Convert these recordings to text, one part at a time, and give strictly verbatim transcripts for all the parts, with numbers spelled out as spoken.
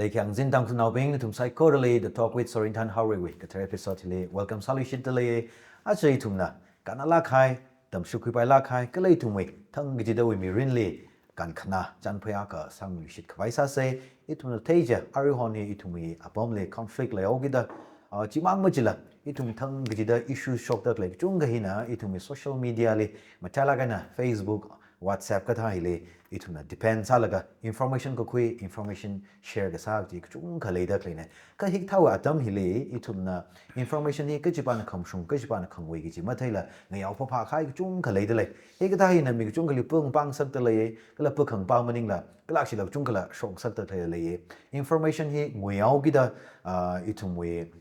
Leikhyang zin Tangkhulnaobing, nathum saikorali The Talk with Sorinthan Haoreiwui kathar episode hili welcome sāluishitdalei. Aja ithumna kannalāk kahai, tamshukhuipailāk kahai, kala ithumwui thang kachidawui mirinli kankhana chānphai akha sāmiluishit khavai sāsa. Ithumna theiya, aruihon hi ithumwui apamli conflict leihaokida, ah, chimang machila, ithum thang kachida issue shokda khalei kachungkha hina ithumwui social media li, matailāk eina Facebook, WhatsApp kathā hili ithumna depend sālaga information kakhui, information share kasā kaji kachungkha leida khaleina. Kha hikathāwui atam hili ithumna information hi kachipana khamashung, kachipana khangui kaji matheila ngayao phaphā kahai kachungkha leidalei. Hikathā hina mi kachungkhali pung pāngasakdalei, kala pung khangapā maningla, kala shila kachungkhala shokngasakda khalei lei. Information hi nguihaokida, ah, ithumwui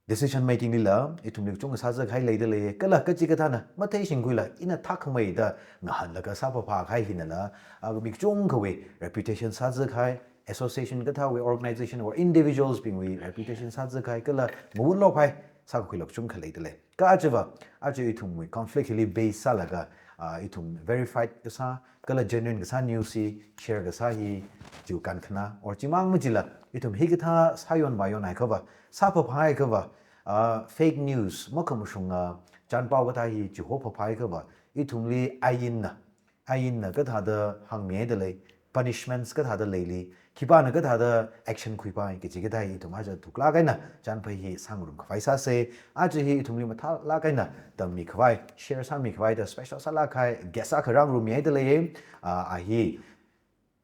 decision making lila ithumli kachungkha sāzak kahai leidalei, kala kachikathāna matheishingkhuila ina thākhamei da ngahānlaga sāphaphā kahai hinala, ah, mi kachungkhawui reputation sāzak kahai, association kathāwui, organization or individuals bingwui reputation sāzak kahai, kala mawunlok kahai sākakhuila kachungkha leidalei. Kha ajava, aja ithumwui conflict hili base sālaga, ah, ithum verified kasā, kala genuine kasā news hi share kasā hi, chiwui kankhana, or chimang machila, ithum hikathā sāyon vāyon haiakhava, sāphaphā haiakhava, ah, fake news, makhamashunga chānpao kathā hi chiho phaphā haiakhava, ithumli ainna, ainna kathāda hāngmihaidalei, punishments kathāda leili, khipāna kathāda action khuipai kaji kathā hi ithum aja thuklāk eina chānphai hi sāngarum khavai sāsa. Aja hi ithumli mathālāk eina tammi khavai, share sāmi khavai da special sālāk kahai guest akha rāngarummihaidalei. Ah, a hi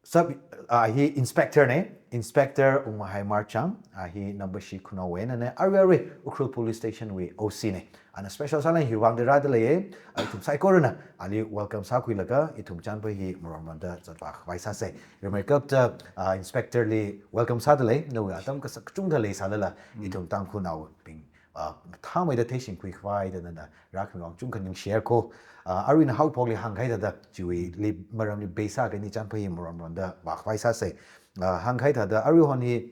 sub, ah, a hi inspector na, Inspector Ungmahai Marchang, a hi Nambashi Khunou wui einana, arui arui Ukhrul Police Station wui O C na. Ana special sālāk eina hiwui vang da rādalei. Ah, ithum saikorana ali welcome sākhuilaga ithum chānphai hi maronmaronda zatvā khavai sāsa. Rimeikapta, ah, Inspector li welcome sādalei, nawui atam kasak kachungkha leisālala, ithum Tangkhulnaobing, ah, mathāmeida theishingkhui khavai da nana rākhami vang kachungkha ningshiya ko. Ah, arui ina haophokli hāngkahai thāda, chiwuili maramli base sākahai eina chānphai hi maronmaronda vākhavai sāsa. Ah, hāngkahai thāda, aruihon hi,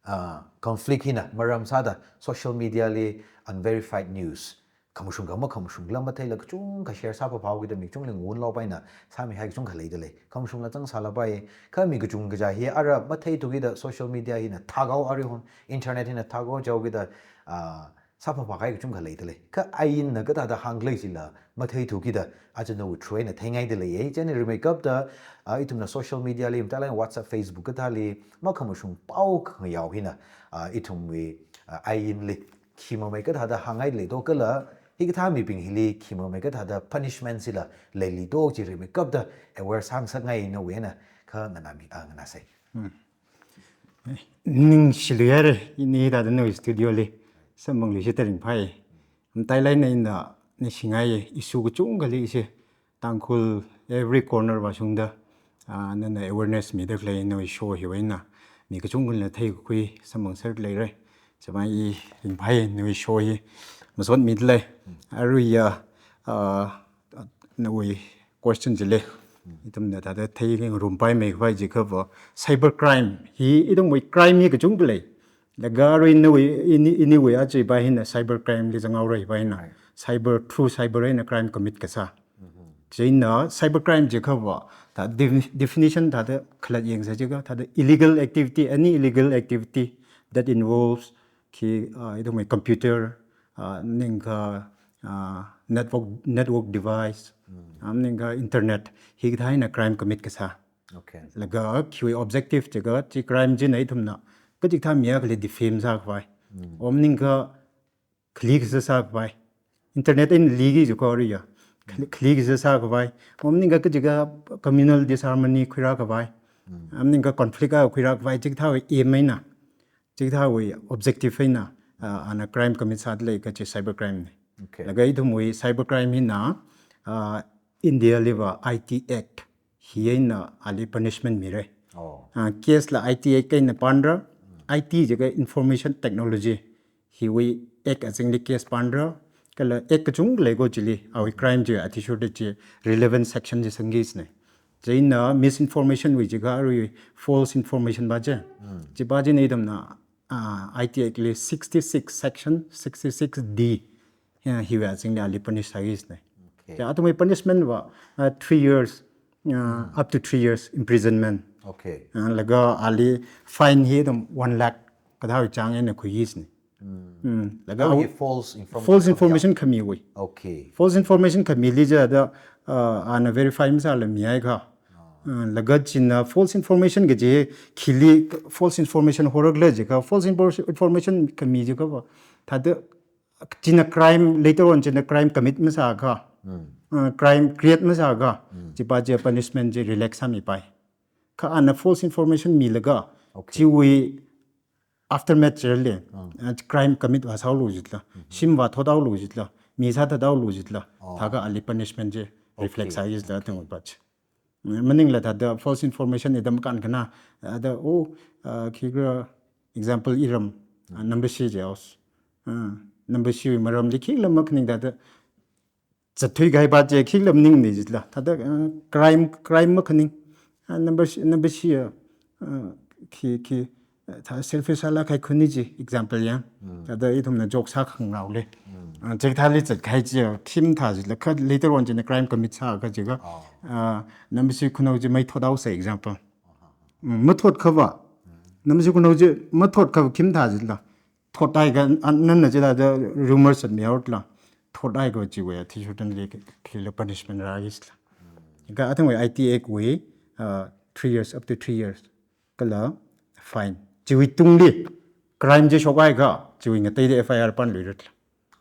ah, conflict hina maram sāda social media li unverified news, khamashung kha makhamashungla matheila kachungkha share sāphaphā haokida mi kachungli ngawunlok paina sāmihai kachungkha leidalei. Khamashungla zangsālapai, kha mi kachungkha kaja hi ara matheithukida social media hina thākhao, aruihon internet hina thākhao jihaokida, ah, sāphaphā kahai kachungkha leidalei. Kha ainna kathāda hānglei chila matheithukida, aja nawui through eina theingaidalei. Chieina rimeikapta, ah, ithumna social media li, matailāk eina WhatsApp, Facebook kathāli makhamashung pao khangayao hina, ah, ithumwui, ah, ainli khi mamei kathāda hāngngailei do kala, hikathā mibing hili khi mamei kathāda punishment chila leili do chi rimeikapta aware sāngasakngai nawui eina kha nganāmi, ah, nganāsa. Hmm. Ningshilui haira, ini thāda nawui studio li samphangluishitda ringphai. Matailāk eina ina ningshingai, issue kachungkhali ishi Tangkhul every corner vāshungda, ah, nana awareness mida khalei nawui show hiwui eina mi kachungkhali theikakhui samphangser leira. Chimang i ringphai nawui show hi masotmidalei. Aruiya, ah, nawui question chili ithumna thāda theingarumpaimei khavai jiakhava cyber crime hi, ithumwui crime hi kachungkha lei. Laga arui nawui, ini, iniwui aja pa hina cyber crime li zanghaora pa hina. Right. Cyber, through cyber eina crime commit kasā. Chieina cyber crime jiakhava, thāda defi-, definition thāda khalat yangsa jiakha, thāda illegal activity, any illegal activity that involves khi, ah, ithumwui computer, ah, maningakha, ah, network, network device, ah, maningakha internet, hikathā eina crime commit kasā. Okay. Laga khiwui objective jiakha, chi crime china ithumna kachikathā mi akhali defame sākhavai. Om maningakha khali kasā sākhavai. Internet eina liki jiakha aruiya. Khali, khali kasā sākhavai. Om maningakha kachikathā communal disharmony khuirākhavai. Om maningakha conflict akha khuirākhavai, chikathāwui aim eina, chikathāwui objective eina, ah, ana crime commit sādalei kachi cyber crime na. Okay. Laga ithumwui cyber crime hina, ah, India liva I T Act hi eina ali punishment mira. Oh. Ah, case la I T Act eina pānra, I T jiakha information technology, hiwui act azingli case pānra, kala act kachungkha lei ko chili, awui crime chi athishurda chi relevant section chi sangki sna. Chieina misinformation wui jiakha arui false information pa chi. Chi pa china ithumna, ah, I T Act li sixty-six section, sixty-six D, ya, hiwui azingli ali punish sāki sna. Okay. Ya, athumwui punishment va, ah, three years, ah, up to three years imprisonment. Okay. Ah, laga ali fine hi athum one lakh kathāwui chāng eina khuiya jina. Mm. Laga Aruiva hi false information. False information khamiwui. Okay. False information khamili jida, ah, ana verify masāla mihaiakha. Ah, laga china false information kaji khili false information horakhala jiakha, false infor-, information khami jiakhava, thāda china crime, later on china crime commit masāakha, ah, crime create masāakha, chipa chi punishment chi relax sāmipai. Kha ana false information milaga, Okay. chiwui aftermath chili, ah, crime commit vāsāhaolu jila, shim vāthothaolu jila, mi sāthathaolu jila, thākha ali punishment chi reflect Okay. sāya jila, athumwui pa chi. Maningla thāda false information ithum makānkhanā, thāda, oh, ah, khikhala example iram, ah, Nambashi ji house. Ah, Nambashiwui maramli khikhala makhaning thāda, zatthui kahai pa chi khikhala maningmana jila. Thāda, ah, crime, crime makhaning. Ah, Nambashi, Nambashi, ah, ah, khi, khi, ah, thā selfish sālāk kahai khuni chi example ya. Thāda ithumna joke sākhangarao lei. Ah, chikathāli zatkahai chi khi mathā jila. Kha later on china crime commit sāakha jiakha, ah, Nambashi khanao chi mei thothaosa example. Mm, mathotkhava. Nambashi khanao chi mathotkhava khi mathā jila. Thothaikha, ah, nana chithāda rumor zatmihaoda. Thothaikha chiwui athishurda nali khikhala punishment rāki jila. Kha athumwui I T Act wui, ah, three years, up to three years. Kala fine. Chiwui tungli crime chi shokhaikha, chiwui ngateida F I R panluira jila.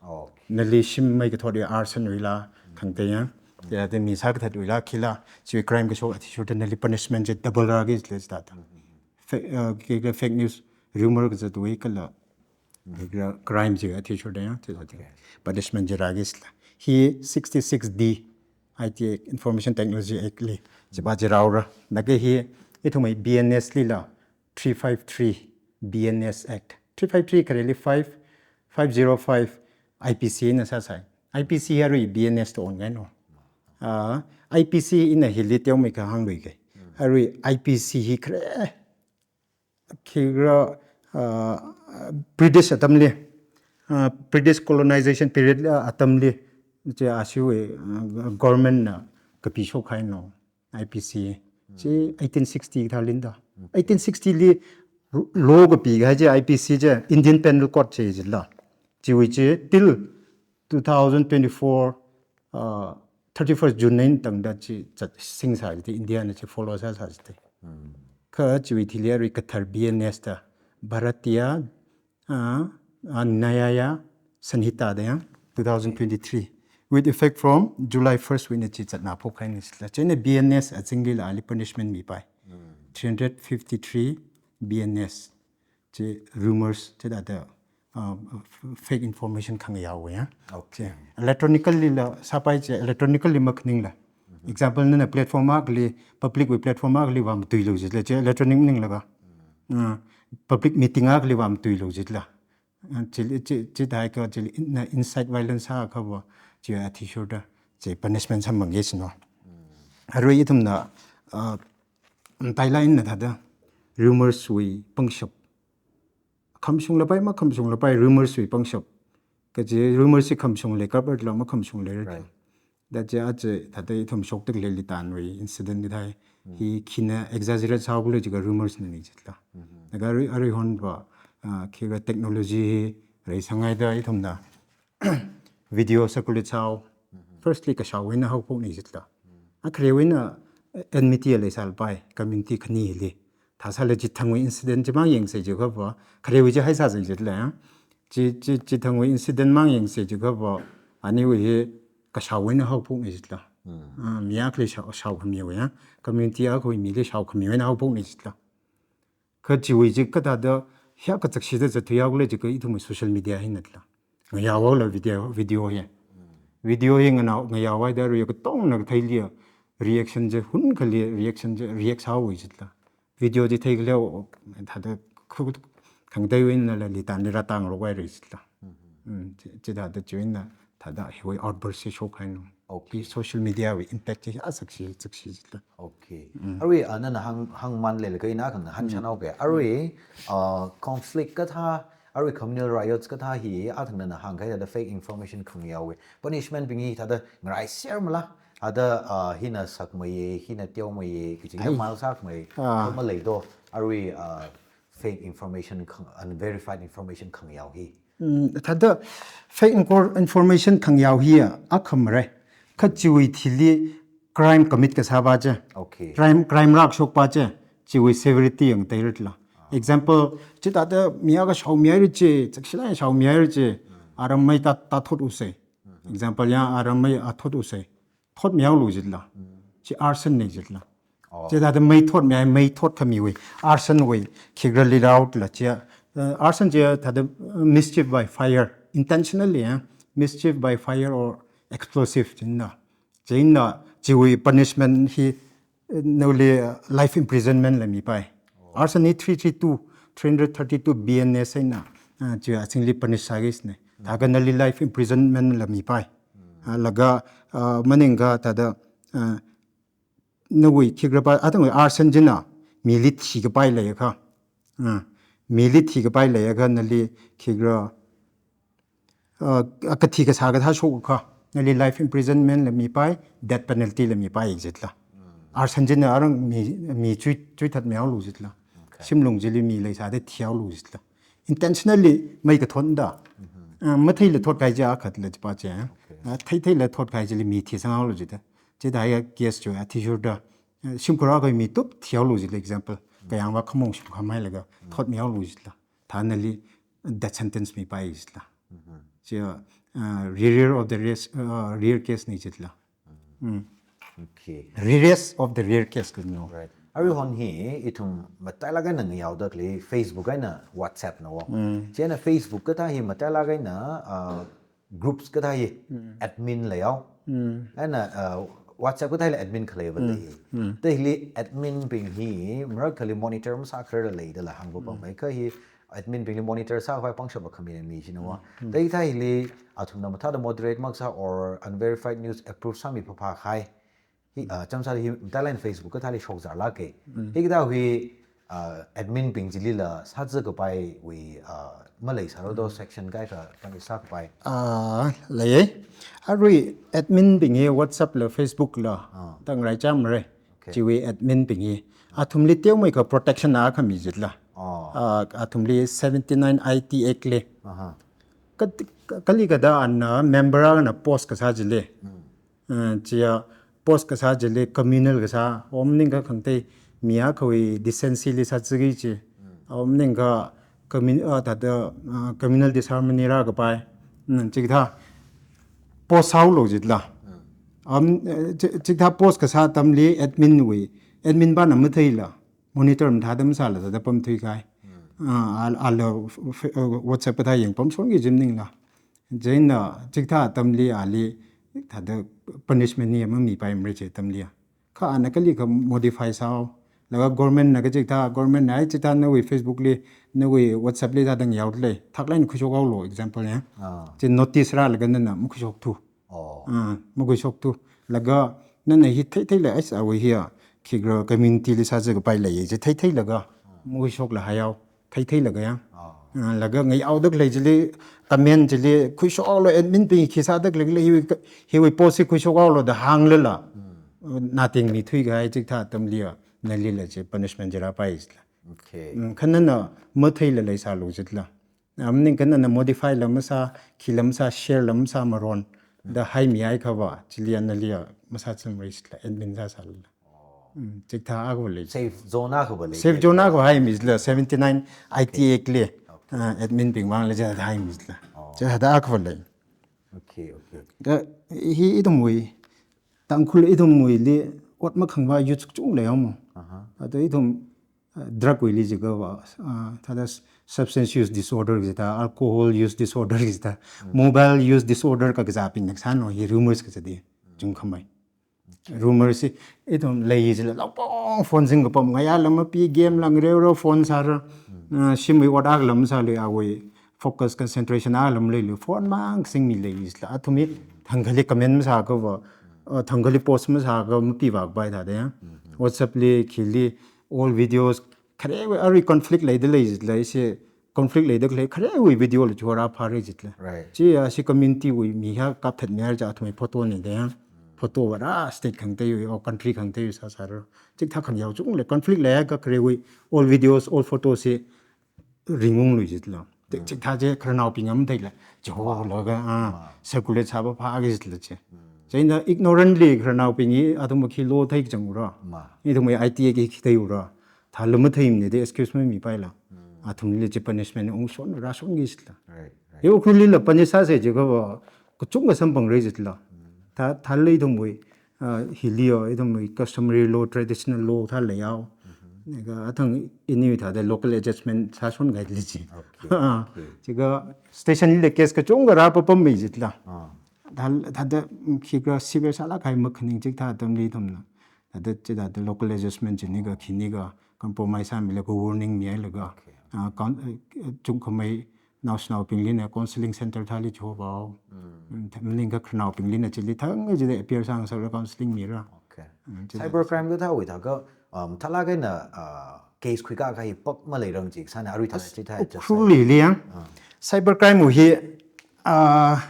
Oh. Nali shim mei kathotwui arson wuila, khangateiya. Thāda mi sākathatwuila, khila, chiwui crime kashok athishurda nali punishment chi double rāki jila thāda. Fa-, ah, khikhala fake news, rumor kazatwui kala, khikhala crime chi athishurda ya, thāda. Okay. Punishment chi rāki jila. Hi sixty-six D, I T Act, Information Technology Act li, chipa chi rāhaora. Laga hi, ithumwui B N S lila, three five three B N S Act. Three five three khareli five, five zero five I P C na sāsai. I P C arui B N S to onkahaina. Ah, I P C ina hili teomeikha hāngluike. Arui I P C hi khare, khikhala, ah, British atamli, ah, British colonization period, ah, atamli, chi ashiwui, ah, government na kapishok kahaina. I P C. Chi eighteen sixty kathālina da. Eighteen sixty li law kapi kahai chi I P C chi Indian Penal Code chi jila. Chiwui chi till two thousand twenty-four, uh, thirty-first June eina tangda chi zatsing sāi jida India na chi follow sāsai jida. Kha chiwui thili arui kathar B N S da Bharatiya ah, ah, Nyaya Sanhita da ya, two thousand twenty-three. With effect from July first wui eina chi zatna phok kahaina jila. Chieina B N S azingli la ali punishment mipai. Three hundred fifty-three B N S. Chi rumors, chithāda, ah, f-, fake information khangayaowui ya. Okay. Electronically la sāpai chi, electronically makhaningla. Example, nana platform akhali, public wui platform akhali vāmatuilu jila, chi electronic maninglaga. Ah, public meeting akhali vāmatuilu jila. Ah, chi, chi, chithākha chi in-, na incite violence sāakhava, chi athishurda, chi punishment samphangki jina. Arui ithumna, ah, mataila ina thāda, rumors wui pangshap. Khamashung lapai, makhamashung lapai, rumors wui pangshap. Kaji rumors chi khamashung leikapra jila, makhamashung leira jila. Right. Da chi aja thāda ithum shokta khalei Litanwui incident kathā hi khina exaggerate sāhaokhala jiakha rumors na ni jila. Laga arui, aruihon va, ah, khikhala technology hi reisanghaida ithumna video circulate sāhao. Firstly, kashaowui eina haophokna jila. A kharewui eina enmity leisālapai, community khani hili. Thāsāla Chithangwui incident chimang yangsa jiakhava, kharewui chi haisāsa jila ya. Chi, chi, Chithangwui incident mang yangsa jiakhava, aniwui hi kashaowui eina haophokna jila. Ah, mi akhali shao, shaokhamiwui ya. Community akhawui mili shaokhamiwui eina haophokna jila. Kha chiwui chi kathāda, hiyākha zakshida zatthuihaokhala jiakha ithumwui social media hina jila. Ngayaohaola video, video hi. Video hi nganao, ngayaohaida arui katongna katheili reaction chi, hunkhali reaction chi, react sāhaowa jila. Video chi theikhaleo, thāda khu-, khangateiwui einala Litanli rātang rokhaira jila. Mm, chi, chithāda chiwui eina thāda hiwui outburst chi shokhaina. Okay. Social media wui impact chi a zakshi, zakshi jila. Okay. Arui, ah, nana hāng, hāngman leilaga ina khangahān chānhaoke. Arui, ah, conflict kathā, arui communal riots kathā hi, athang nana hāngkahai thāda fake information khangayaowui punishment bing hi thāda ngaraisermala, Thāda, uh, hina sakmeiya, hina teomeiya, kachi hina Ai. Mile sakmei, Ah. Kha maleido, arui, uh, fake information khang, unverified information khangayao hi. Mm, thāda fake infor-, information khangayao hi a, akhamre. Kha chiwui thili crime commit kasāpa chi. Okay. Crime, crime rākashokpa chi. Chiwui severity yang tairatla. Example, chithāda mi akha shaomihaira chi, chakshilai shaomihaira chi, aram mei ta, ta thot usai. Example ya, aram mei a thot usai. Thotmihaolu jitla. Chi arson na jitla. Oh. Chithāda mei thotmihai, mei thot khamiwui. Arson wui, khikrali rāhaola chi. Uh, arson chi thāda, uh, mischief by fire, intentionally, eh? Mischief by fire or explosive, china. China, chiwui punishment hi, uh, nali, uh, life imprisonment la mipai. Oh. Arson hi three three two, three hundred thirty-two B N S eina, uh, chi asingli punish sāki sine. Thākha nali life imprisonment la mipai. Uh, laga, uh, maningakha thāda, uh, nawui khikrapa, atangwui arson china, mili thikapai leiakha. Ah, mili thikapai leiakha nali khikra, ah, kathi kasā kathā shokakha, nali life imprisonment la mipai, death penalty la mipai jitla. Arson china arang mi, mi chui, chuithatmihaolu jitla. Okay. Shimlung chili mi leisāda thihaolu jitla. Intentionally mei kathotda. Ah, matheila thotkahai chi akhatla chipa chi. Okay. Ah, theitheila thotkahai chili mi thisangaolu jitla. Chithāda case chu athishurda, eh, shimkhur akhawui mi tup thihaolu jitla example. Kayāngva khamong shim khamhailaga, thotmihaolu jitla. Thāda nali death sentence mipai jitla. Chi, uh, rarest of the rare, uh, rare case na jitla. Mm. Okay. Rarest of the rare case kajina. Right. Aruihon hi ithum matailāk eina ngayaoda khalei Facebook eina WhatsApp na wo. Mm. Chieina Facebook kathā hi matailāk eina, uh, groups kathā hi admin leihao. Mm. Eina, uh, WhatsApp kathā hila admin khaleiva lei. Mm. Thāda hili admin bing hi marakhali monitor masākharar leidala hāngpapamei kha hi admin bingli monitor sākhavai pangshap akhami na mi jina wo. Mm. Thāda hithā hili athumna mathāda moderate makasā or unverified news approve sāmi phāphākahai. Hi, ah, chānsāda hi matailāk eina Facebook kathāli shokzārlāka. Mm. Hikathā hi, ah, admin bing chilila sāzakapaiwui, ah, maleisāra do section kaikha pāni sākapai. Ah, leiya. Arui admin bing hi WhatsApp la Facebook la. Ah. Tangraicham re. Okay. Chiwui admin bing hi. Athumli teomeikha protection akha mi jitla. Ah. Ah, athumli seventy-nine I T Act li. Aha. Ka, ka, kali kada ana member ana post kasā chili. Mm. Uh, chia post kasā chili communal kasā, om ningkha khangatei mi akhawui decency li sāzaki chi. Mm. Om ningkha commun-, uh, thāda, uh, communal disharmony rākapai. Mm, chikathā post sāhaolu jitla. Mm. Om, uh, chi-, chikathā post kasā atamli admin wui, admin pana matheila. Monitor mathāda masāla thāda pamthuikahai. Mm. Ah, al-, ala f-, f-, uh, WhatsApp kathā yangpamshonki jim ningla. Chieina chikathā atamli ali thāda punishment hi mamipaimara chi atamli. Kha ana kalikha modify sāhao. Laga government na kachikathā, government na ai chikathā nawui Facebook li, nawui WhatsApp li thāda ngayaoda lei. Thaklāk eina khuishokhaolu, example ya. Ah. Chi notice rālaga nana makhuishokthu. Oh. Ah, makhuishokthu. Laga nana hi theitheila, ai, awui hi a, khikra community li sāzakapai leiya chi theitheilaga, makhuishokla haihao. Theitheilaga ya. Oh. Ah, laga ngayaoda khalei chili, comment chili, khuishokhaolu admin bing khi sāda khalei, hiwui, hiwui post hi khuishokhaolu da hānglala. Mm. Nating mithuikahai chikathā atamli a, nalila chi punishment chi rāpai jitla. Okay. Mm, kha nana matheila leisālu jitla. Am ningkha nana modify la masā, khi la masā, share la masā maron, da haimihaiakhava, chili anali a masāzamra jitla, admin sāsālala. Mm, chikathā akhava lei. Safe zone akhava lei. Safe zone akhava haimi jitla, seventy-nine I T Act li. Okay. Ah, admin bing vangla jida haimi jitla. Oh. Chithāda akhava lei. Okay, okay, okay. Ka, hi ithumwui, Tangkhul ithumwuili, ot makhangva youth kachungkha leihaomo. Aha. Ato ithum, uh, drug wuili jiakhava, uh, thāda s-, substance use disorder kajida, alcohol use disorder kajida, Mm. mobile use disorder kakazābing naksano hi rumors kazādi, Mm. chungkhamei. Okay. Rumors hi, ithum lei jila, laopong phone singkapam, ngayā lam mapi, game lang reo reo phone sāra, Mm. uh, shimwui ot akha lam sāli awui, focus concentration akha lam leilu, phone mang singmi lei jila, athumwui, thangkhali comment masāakhava, uh, thangkhali post masāakha mapivākapai thāda ya. Mm-hmm. WhatsApp li, khili, all videos, kharewui, arui conflict leida lei jila, ishi conflict leida khalei, kharewui video la chora phāra jila. Right. Chi, ah, ishi community wui mi hi kapthatmihaira chi athumwui photo na da ya. Mm. photo va rā state khangateiwui or country khangateiwui sāsāra. Chikathā khangayao chungli conflict leiakha kharewui all videos, all photos hi ringungluichitla. Chikathā chi khararnaobing matheila, chiho laga, ah, circulate sāpapha kajitla chi. Chieina ignorantly khararnaobing hi athum khi lo thei kachang ura. Ithum I T A khi thei ura. Thāla matheimana da excuse mamipaila. Athumli chi punishment ungshon rāshon kajitla. Right, right. Yo Ukhrulli la punish sāsa jiakha va kachungkha samphangra jitla. Thā, thāla ithumwui, ah, hili yo, ithumwui customary law, traditional law thā leihao. Laga athang ini thāda local adjustment sāshon kahaili chi. Okay, okay. Jiakha station li case kachungkha rāpapam mi jitla. Ah. Thā, thāda, mm, khikha severe sālāk kahai makhaning chikathā atamli ithumna. Thāda chithāda local adjustment chini ka, khini ka, compromise sāmilaga warning mihailaga. Okay. Ah, coun-, eh, chungkhamei naoshinaobinglina counseling center thāli chihovao. Mm, tha-, maningakha khararnaobinglina chili thang jida appear sāngasakra counseling mira. Okay. Mm, chithā. Cyber crime kathāwui thākha, um, thālāk eina, uh, case khuikakā hi pak maleirang chi sāna arui thāda chithā. Ukhrulli yang. Ah. Cyber crime wui hi, ah,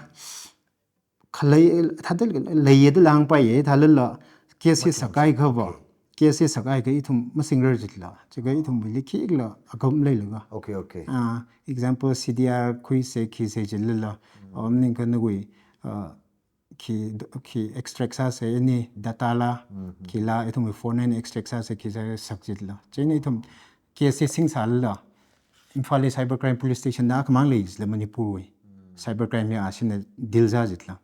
khalei, thāda leiya da langpaiya, thālala case hi sākahai kha va. Okay. Case hi sākahai kha ithum masingra jitla. Jiakha ithumwuili khikhala agam leilaga. Okay, okay. Ah, example, C D R khuisa khisa jilala. Mm. Or maningakha nawui, ah, khi, khi extract sāsa any data la, Mm-hmm. khila ithumwui phone eina extract sāsa khisa sak jitla. Chieina ithum case hi singsālala. Imphalli cyber crime police station da khamang leila Manipurwui. Mm. Cyber crime hi ashina deal sā jitla.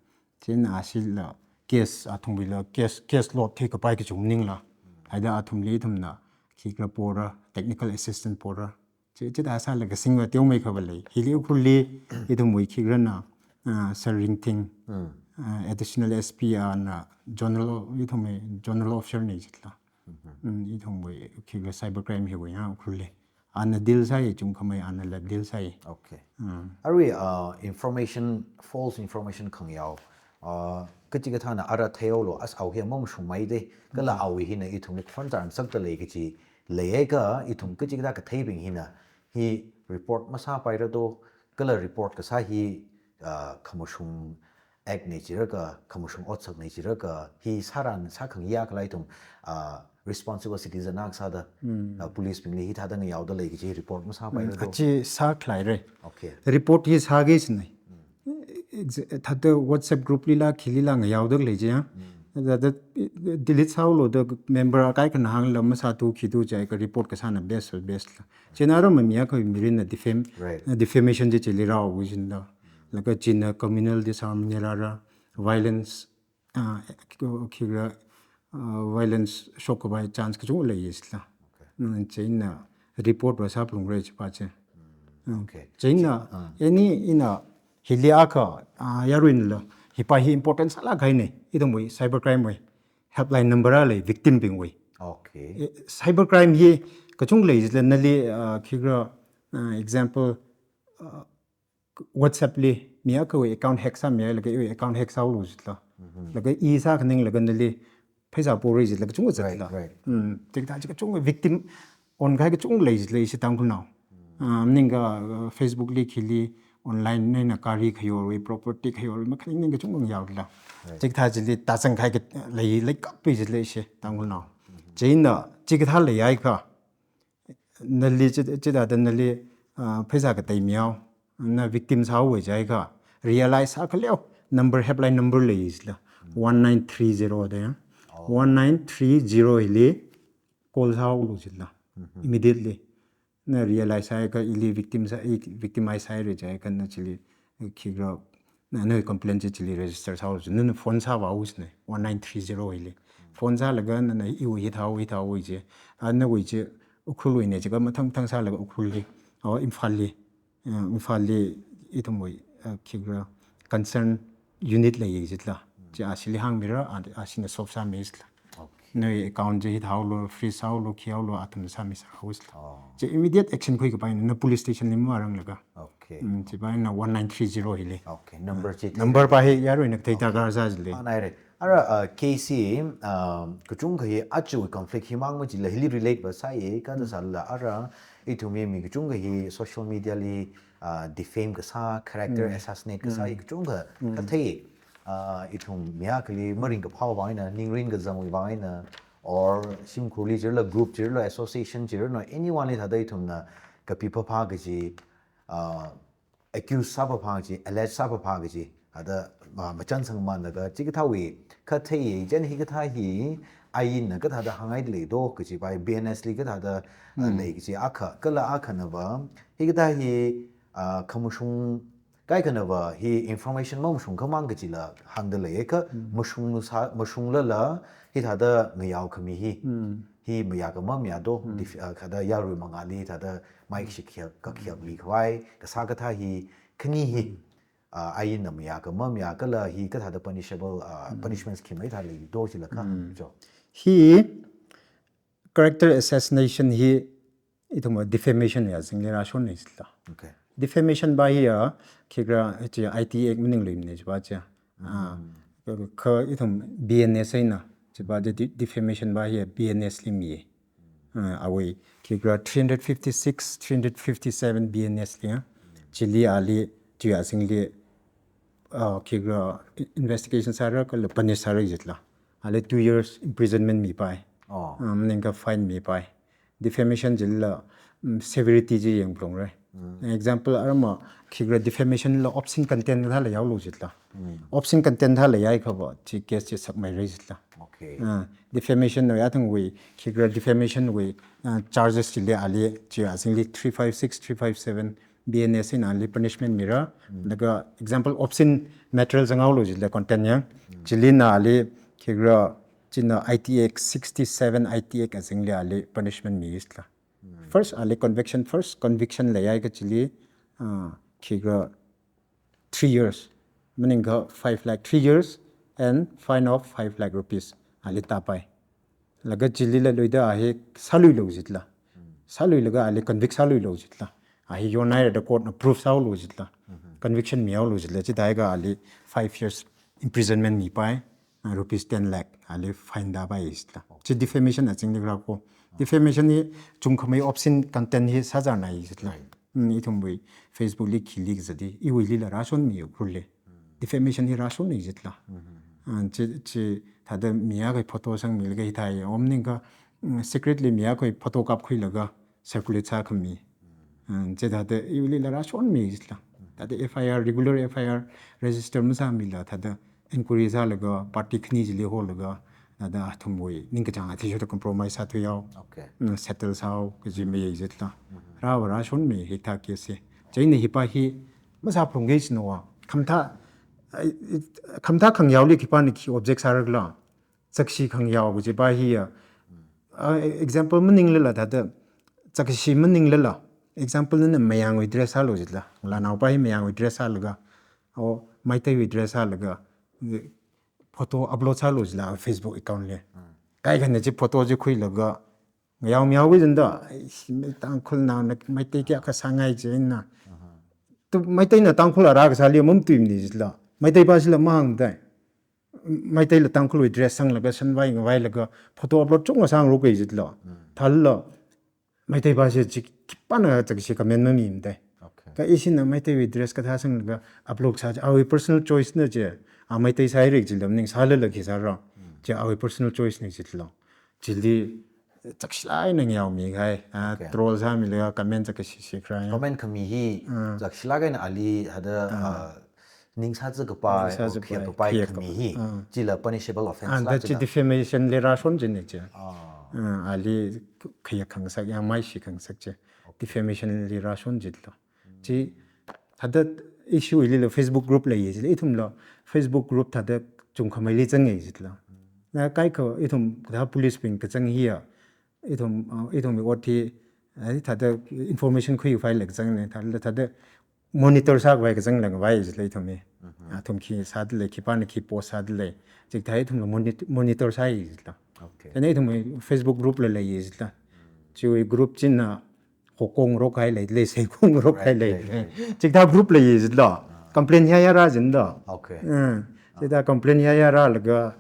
Chieina ashila case athumwuila case, case load thei kapai kachung maningla. Mm. Haida athumli ithumna khikhala pora, technical assistance pora. Chi, chithā sālaga singva teomeikha va lei. Hili Ukhrulli ithumwui khikrana, ah, Sir Ringting, Mm. ah, Additional S P ana zonal, ithumwui zonal officer na jitla. Mm-hmm. Mm, ithumwui khikha cyber crime hiwui ya Ukhrulli. Ana deal sāi, chungkhamei anala deal sāi. Okay. Mm. Arui, uh, information, false information khangayao. Uh, kachikathāna ara theihaolu, as au hi mamashungmei da, kala Mm. au hina ithumli khon tharan sakta lei kachi leiakha ithum kachikathā katheibing hina hi report masāpaira do, kala report kasā hi, uh, khamashung act na jiakha, khamashung otsak na jiakha, hi sāran sākhangayā khala ithum, ah, responsible citizen akha sāda, Mm. ah, police bingli hithāda ngayaoda lei kaji report masāpaira Mm, do. Achi sākhaleira. Okay. Report hi sāki sinai. Mm. Ex-, thāda WhatsApp group lila, khilila ngayaoda lei jiya. Mm. Thāda, eh, delete sāhaolu da member akai kana hāngla masāthu khi tu jiakha report kasāna best, best la. Chieina ara mamiya kha mirinna defam-, Right. eh, defamation chi chili rao wijinda. Laga china communal disharmony rāra, violence, ah, khikha, ah, violence shokkhavai chance kachungkha lei jila. Okay. Mm, chieina report va sāphalungra chipa chi. Mm, Mm. okay. Chieina, Ah. any ina hili akha, ah, yaruinla, hipa hi important sālāk kahaina, ithumwui cyber crime wui helpline number a lei victim bingwui. Okay. Eh, cyber crime hi kachungkha lei jila nali, ah, khikha, ah, example, ah, WhatsApp li mi akhawui account hack sāmihailaga iwui account hack sāhaolu jila. Mhm. Laga i sākhaninglaga nali pheisā pora jila kachungkha zat Right, jila. right. Mm, chikathā chi kachungkha victim onkahai kachungkha lei jila ishi Tangkhulnao. Mm. Ah, maningakha, uh, Facebook li khili online na eina gari khayorwui, property khayorwui, makhaning ning kachungkha yao jila. Right. Chikathā chili tāzang kahai kha lei, leikapai jila ishi Tangkhulnao. Mhm. Chieina chikathā leiakha nali chi, chithāda nali, ah, pheisā katei mihao, na victim sāhaowa jiakha, realize sākhaleo, number, helpline number lei jila, one nine three zero da ya. Oh. One nine three zero hili call sāhaolu jila, Mhm. immediately. Na realize sāakha ili victim sā, i victimize sāhaira jiakha na chili, khikha, na, nawui complaint chi chili register sāhaolu, nana phone sāvāhaowa sinai, one nine three zero hili. Phone sālaga nana iwui hithāhaowa, hithāhaowa ji. A nawui chi Ukhrulwuina jiakha mathang mathang sālaga Ukhrulli, or Imphalli, uh, Imphalli ithumwui, uh, khikha concern unit lei jila. Chi ashili hāngmira, a, ashina solve sāmi jila. Okay. Nawui account chi hithāhaolu, freeze sāhaolu, khihaolu, athum sāmi sāhaowa jila. Oh. Chi immediate action khuikapaina, na police station li mavāranglaga. Okay. Mm, chipaina one nine three zero hili. Okay, number chi Number pa hi yaruina kathei darkar sā jila. Ah, nai re. Ara, uh, case hi, um, kachungkha hi aja conflict himang majila hili relate va sāya, kathā Mm. sālala ara, ithumwui mi kachungkha hi social media li, uh, defame kasā, character Mm. assassinate kasā hi Mm. kachungkha Mm. kathei. ah, ithum mi akhali maringkaphā vang eina, ningrin kazangwui vang eina, or shimkhurli jirla, group jirla, association jirla, anyone li thāda ithumna kapi phāphā kaji, ah, accuse sāphāphā kaji, allege sāphāphā kaji, thāda, ah, machānsangmānlaga, chikathāwui kathei, chieina hikathā hi ainna kathāda hāngngaida lei do kajiva, B N S li kathāda, ah, lei kaji akha, kala akhanava, hikathā hi, ah, khamashung, kaikhanava hi information mamashungkhamang kajila hāngda lei, kha mashung sā, mashunglala, hithāda ngayaokhami hi, hi mayā kha mamayā do, dif-, ah, kathāda yarui mangāli thāda mai shikhiak, kakhiaklikhavai kasā kathā hi, khani hi, ah, ainna mayā kha mamayā kala hi kathāda punishable, ah, punishments khi maithā lei do jila kha, jo. Hi character assassination hi ithum defamation ya zingli rāshonna jila. Okay. Defamation va hiya, khikha chi I T Act maningli mina chiva chi. Ah, kha ithum B N S eina, chiva chi de-, defamation va hiya B N S li mi. Ah, awui, khikha three hundred fifty-six, three hundred fifty-seven B N S li, ah. Chili ali, chi azingli, ah, khikha investigation sāra kala punish sāra jila. Ali two years imprisonment mipai. Oh. Ah, maningkha fine mipai. Defamation jila, mm, severity chi yangphalungra. Example, arama khikha defamation la obscene content thāla yaolu jila. Obscene content thāla yaikhava, chi case chi sakmeira jila. Okay. Ah, defamation no yathangwui, khikha defamation wui, ah, charges chili ali, chi azingli three five six, three five seven B N S eina ali punishment mira. Laga example, obscene material zanghaolu jila content yang. Chili eina ali, khikha, china I T Act sixty-seven I T Act azingli ali punishment mi jila. First, ali conviction, first conviction leiyakha chili, ah, khikha three years. Maningkha five lakh, three years and fine of five lakh rupees. Ali tāpai. Laga chilila luida a hi sāluilu jila. Sāluilaga ali convict sāluilu jila. A hi yonhairada court na proof sāhaolu jila. Conviction mihaolu jila. Chithākha ali five years imprisonment mipai. Ah, rupees ten lakh, ali fine tāpai jila. Chi defamation azingli rāko. Defamation hi chungkhamei obscene content hi sāzarna jila. Right. Mm, ithumwui Facebook li khili kazat hi, iwuilila rāshonmi Ukhrul li. Defamation hi rāshonna jila. Ah, chi, chi, thāda mi akhawui photo sangmilaga hithāya, om maningkha, mm, secretly mi akhawui photo kapkhuilaga circulate sākhami. Ah, chithāda iwuilila rāshonmi jila. Thāda F I R, regular F I R register masāmila, thāda inquiry sālaga, party khani chili holaga, thāda athumwui ningkachāng athishurda compromise sāthuihao. Okay. Mm, settle sāhao kaji mayai jila. Rāva rāshonmi hithā case hi. Chieina hiva hi masāphalungki jinowa. Khamathā, ai, khamathā khangayaoli khipāna khi object sārakhala. Chakshi khangayao kajiva hiya. Ah, example maninglala thāda, chakshi maninglala. Example nana Mayangwui dress sālu jila. Lanaova hi Mayangwui dress sālaga, o Meiteiwui dress sālaga, photo upload sālu jila Facebook account li. Kaikhana chi photo chi khuilaga, ngayaomihaoki jida, ai, Tangkhulnaona Meitei kayākha sāngai jina. Tu Meiteina Tangkhul ara kasāli mamatuimana jila. Meitei pāshila mahāngda. Meiteila Tangkhulwui dress sanglaga shanvai ngavailaga photo upload chunga sāngarokki jila. Thālala Meitei pāshi chi khipāna chakshi comment mamimada. Okay. Kha ishina Meiteiwui dress kathā sanglaga upload sā chi, awui personal choice na chi, a Meitei sāhaira jila maning sālala khi sāra. Chi awui personal choice na jila. Chili chakshilāk eina ngayaomi kahai, ah, okay, troll sāmilaga comment chakashi shi kharai. Comment khami hi, ah, chakshilāk eina ali thāda, ah, ah, ning sāzā kapai, ning sāzā, oh, khayak kapai, kapai khayak khami kapai, hi, ah, chila punishable offense ah, lāk da chi jila. Defamation li rāshon jina chi. Ah. Ah, ali khayak khangasak, yangmai shi khangasak chi. Okay. Defamation li rāshon jila. Chi thāda issue lila Facebook group leiya jila, ithumla Facebook group thāda chungkhameili zanga jila. Na kaikha ithum kathā policebing kazang hiya, ithum, uh, ithum ot hi, eh, thāda information khuikhavai lāk zangna, thāda, thāda monitor sākhavai kazang lāngvai jila ithum hi. Mhm. Athum khi sādalei, khipāna khi post sādalei. Chikathā ithumla moni-, monitor sāi jila. Okay. Chieina ithum Facebook group la leiya jila. Chiwui group china hokong rok hai lei, lei seikong rok hai lei. Right, right, right. Chikathā group leiya jila. Ah. Complain yāyāra jila. Okay. Mm. Ah. Chikathā complain yāyāralaga,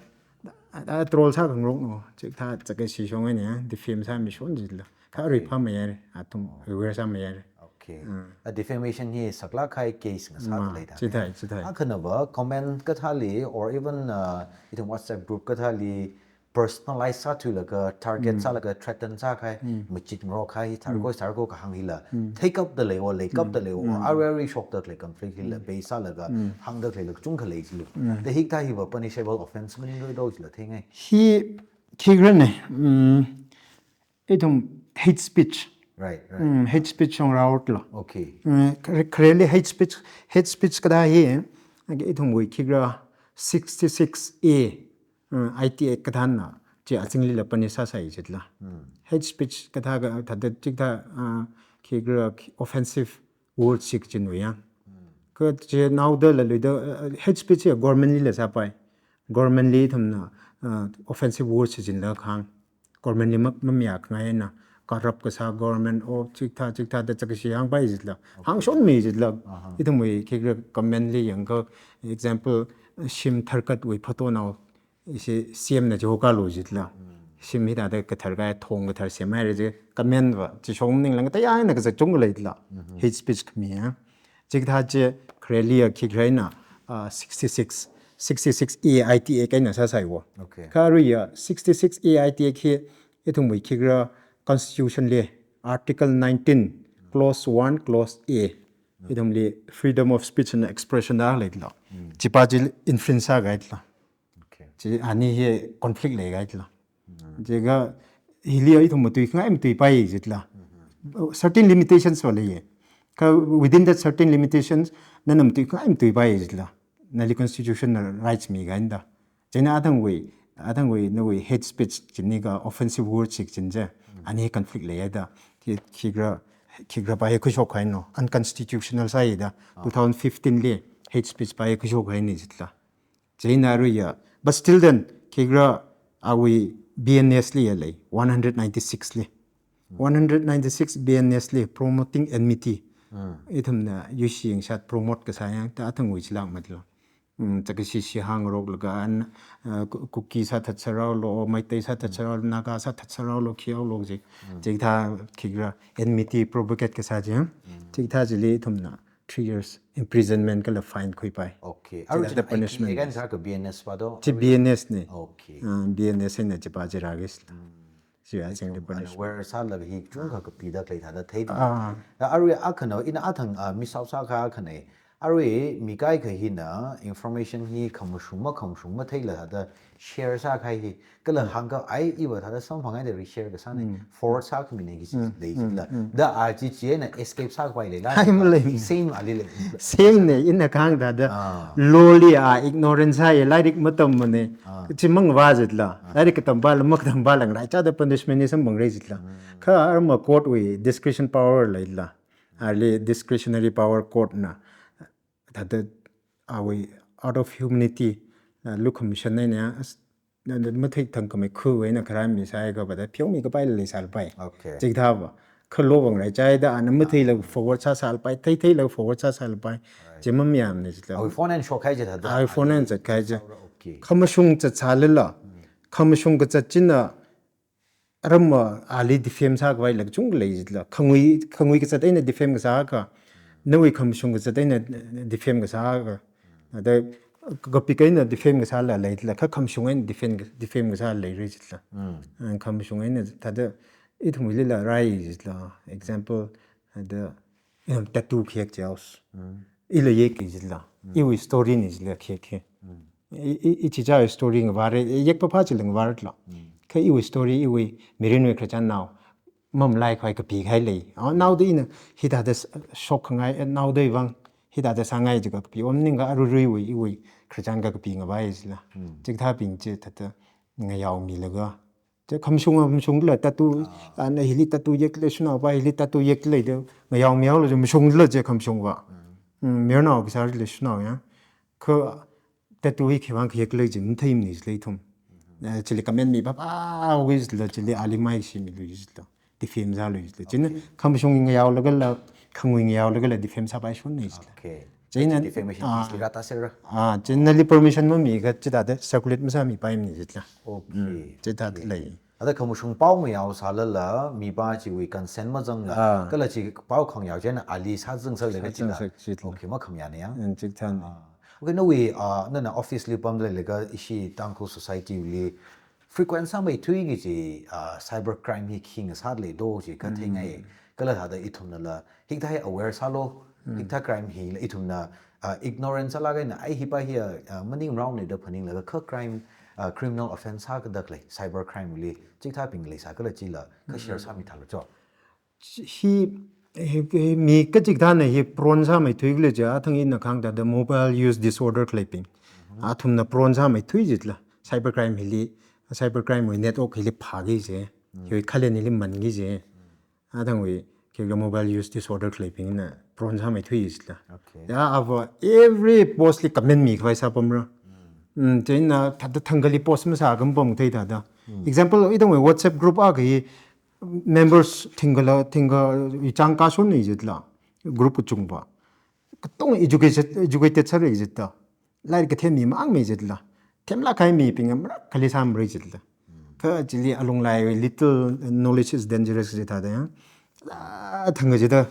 a, a, troll sākhangarok no. Chikathā chakashi shong eina, defame sāmishon jila. Kha, okay, arui phāmayāra, athum aware sāmayāra. Okay. Okay. Mm. A defamation hi saklāk kahai case ngasā Ma, leida. Chithai, chithai. Akhanava comment kathāli or even, uh, ithum WhatsApp group kathāli personalize sāthuilaga target Mm. sālaga threaten sākahai Mm. machit ngarok kahai thar Mm. ko thar ko kahāng hila. Mm. Theikapda lei o, leikapda Mm. lei o, Mm. arui arui shokda lei conflict hila Mm. base sālaga Mm. hāngda leila kachungkha lei jilu. Mm. Da hikathā hiva punishable offense maningdoi do jila theingai. Hi khikhala ne. Mm. Ithum hate speech. Right, right. Mm, hate speech shongraotla. Okay. Mm, kha-, khareli hate speech, hate speech kathā hi, ithumwui khikhala sixty-six A, mm, I T Act kathāna, chi azinglila punish sāsai jitla. Mm. Hate speech kathā ka, thāda chithā, ah, khikhala offensive words chi kachinwui ya. Mm. Kachi naoda laluida, uh, hate speech ya government lila sāpai. Government li ithumna, uh, offensive words chi chinla kahāng. Government li ma, mamayākhangaina. Corrupt kasā government, o chithā, chithā da chakashi hāngpai jitla. Okay. Hāngshonmi jitla. Aha. Ithumwui khikhala comment li yangakha, example, shim tharkatwui photo nao, ishi C M na chihokalu jitla. Mm. Shim hithāda kathar kahai, thong kathar semhaira chi comment va, chi shong maningla ngateiya eina kazat chungkha leitla. Mhm. Hate speech khami ya. Chikathā chi khareli ya khikhala eina, ah, sixty-six, sixty-six A I T Act eina sāsai wo. Okay. Kha arui ya sixty-six A I T Act hi ithumwui khikhala constitution li Article nineteen, clause one, clause A. Mm. Ithumli freedom of speech and expression da leitla. Mm. Chipa chi infringe sākahaitla. Okay. Chi ani hi conflict leihaitla. Mm. Chikha hili ithum matuikhangai matuipai jitla. Mm-hmm. Certain limitations va leiya. Kha within that certain limitations, nana matuikhangai matuipai jitla. Nali constitution na rights mikahaina da. Chieina athangwui, athangwui nawui hate speech chini kha offensive words chi kachin chi. Mm. Ani conflict leiya da. Khi, khikhala, khikhala paiya khuishok kahaina. Unconstitutional sāya da. Ah. Two thousand fifteen li hate speech paiya khuishok kahaina jitla. Chieina arui ya. But still then, khikhala awui B N S li ya lei, one hundred ninety-six li. Mm. One hundred ninety-six B N S li, promoting enmity. Mm. Ithumna yuishi yangshat promote kasā ya, thā athangwui chilak matla. Mm, chakashi shi hāngngaroklaga an, uh, Ku-, Kuki sāthat sāraolu, Meitei sāthat Mm. sāraolu, Naga sāthat sāraolu, khiyaolu chi. Mm. Chithā khikhala enmity propagate kasā chi. Mm. Chithā chili ithumna three years imprisonment kala fine khuipai. Okay. Chithāda arui china punishment. Again, sā kha B N S pa do? Chi B N S ne. Okay. Ah, B N S eina chipa chi rākis. Mm. Chi ya chang the punishment. Aware sālaga hi chungkha kapida khalei thāda thei. Ah. Da arui akhana, ina athang, ah, miss out sākha akhana. Arui mi kaikha hina information hi khamashung makhamashung matheila thāda share sākahai hi. Kala Mm. hāngkha ai iva thāda samphanghaida reshare kasāna. Mm. Forward sākhamina kachi Mm. lei Mm. jitla. Mm. Da a chi chieina escape sākapai leila. Hai malei. Same ali lei. Same ne, ina kahāng thāda. Ah. Law li a ignorance hai, lairik matammana. Ah. Chi mangva jitla. Ah. Lairik katampala, makatampala ngaraichāda punishment hi samphangra jitla. Mm. Kha arma court wui discretion power leila. Ali discretionary power court na. Thāda awui out of humanity, uh, lukhamashan eina, as-, na, na, mathei thangkhamei khuwui eina kharā misai kha vāda pheomi kapai leisālapai. Okay. Chithā va. Kha law va ngaraichāda, ana matheilaga forward sāsālapai, theitheilaga forward sāsālapai. Right. Chi mamayāmana jitla. Awui phone eina shokkahai chi thāda. Awui phone eina zatkahai chi. Okay. Khamashung zatsālala. Hmm. Khamashung kazat china, aram, ah, ali defame sākhavai lak chungkha lei jitla. Khangui, khangui kazat eina defame kasā kha. Nawui khamashung kazat eina defame kasā kha. Ada kapik eina defame kasāla leila. Kha khamashung eina defame, defame kasā leira jitla. Mm. Ah, khamashung eina thāda ithumlila rai jitla. Example, ada Em, tattoo khayek chaos. Mm. Ila yek jitla. Mm. Iwui story na jitla khayek hi. Mm. I, i, i chicha story ngavāra, yek papha chila ngavārala. Mm. Kha iwui story, iwui mirinwui khararchannao mamalai khavai kapikahai lei. Ah, naoda ina hithāda s-, shokkhangai, eh, naoda ivang hithāda sāngai jiakha kapi om ninga aruiruiwui, iwui khararchan kha kapi ngavai jila. Mm. Chikathābing chi thāda ngayaomilaga. Chi khamashung, khamashungla tattoo, ah, ana hili tattoo yekle shanao pa, hili tattoo yekle da, ngayaomihaolu chi mashungla chi khamashung va. Mm. Mm, mayarnao kasāla shanao ya. Kha tattoo hi khiwuivang khayekle chi matheimana jila ithum. Mm. Eh, chili comment mi papha wui jila, chili ali maishimilu jila. Defame sālu jila. China okay. Khamashung ngayaolagala, khangui ngayaolagala defame sāpaishonna jila. Okay. China, chi defamation ah, case li rātāserra. Ah, china nali permission mamikha chithāda circulate masāmipaimana jila. Okay. Mm, chithāda okay. Lei. Ada khamashung pao ngayao sālala, mipā chiwui consent mazangla, Ah. kala chi pao khangayao chieina ali sāzang sālala Sāzang chila. sā chila. Okay, makhamayāna ya. Mm, chithāna. Ah. Okay, nawui, ah, nana office li pamda leilaga ishi Tangkhul society li frequent sāmeithui kaji, ah, cyber crime hi khi ngasāda lei do chi katheingai. Mm. Kala thāda ithumnala hikathā aware sālu, Mm. hikathā crime hila ithumna, ah, ignorance sālaga eina ai hipā hi, ah, maningrao ne da phaninglaga kha crime, ah, criminal offence sākada khalei cyber crime li chikathābing leisā kala chila kha share Mm. sāmithālu cho. Hi, hi, hi mi kachikathāna hi prone sāmeithui khala chi, athang ina kahāng thāda mobile use disorder khaleibing. Mhm. Athumna prone sāmeithui jitla. Cyber crime hili, cyber crime wui network hili phāki ji. Mm. Hiwui khalen hili manki ji. Mm. Athangwui, khikha mobile use disorder khaleibingna prone sāmeithui jitla. Okay. Ya, ava every post li comment mikhavai sāpamra. Mm. Mm, chieina thāda thangkhali post masā kampam thei thāda. Mm. Example, ithangwui WhatsApp group akha hi members thingkhala, thingkha ichang kashon ni jitla. Group kachungva. Katonga educated, educated sāra jitla. Lairik kathem mi mang mi jitla. Themlāk kahai mibing amra khali sāmra jitla. Kha chili alunglai little knowledge is dangerous jithāda ya. Ah, thangkha jida.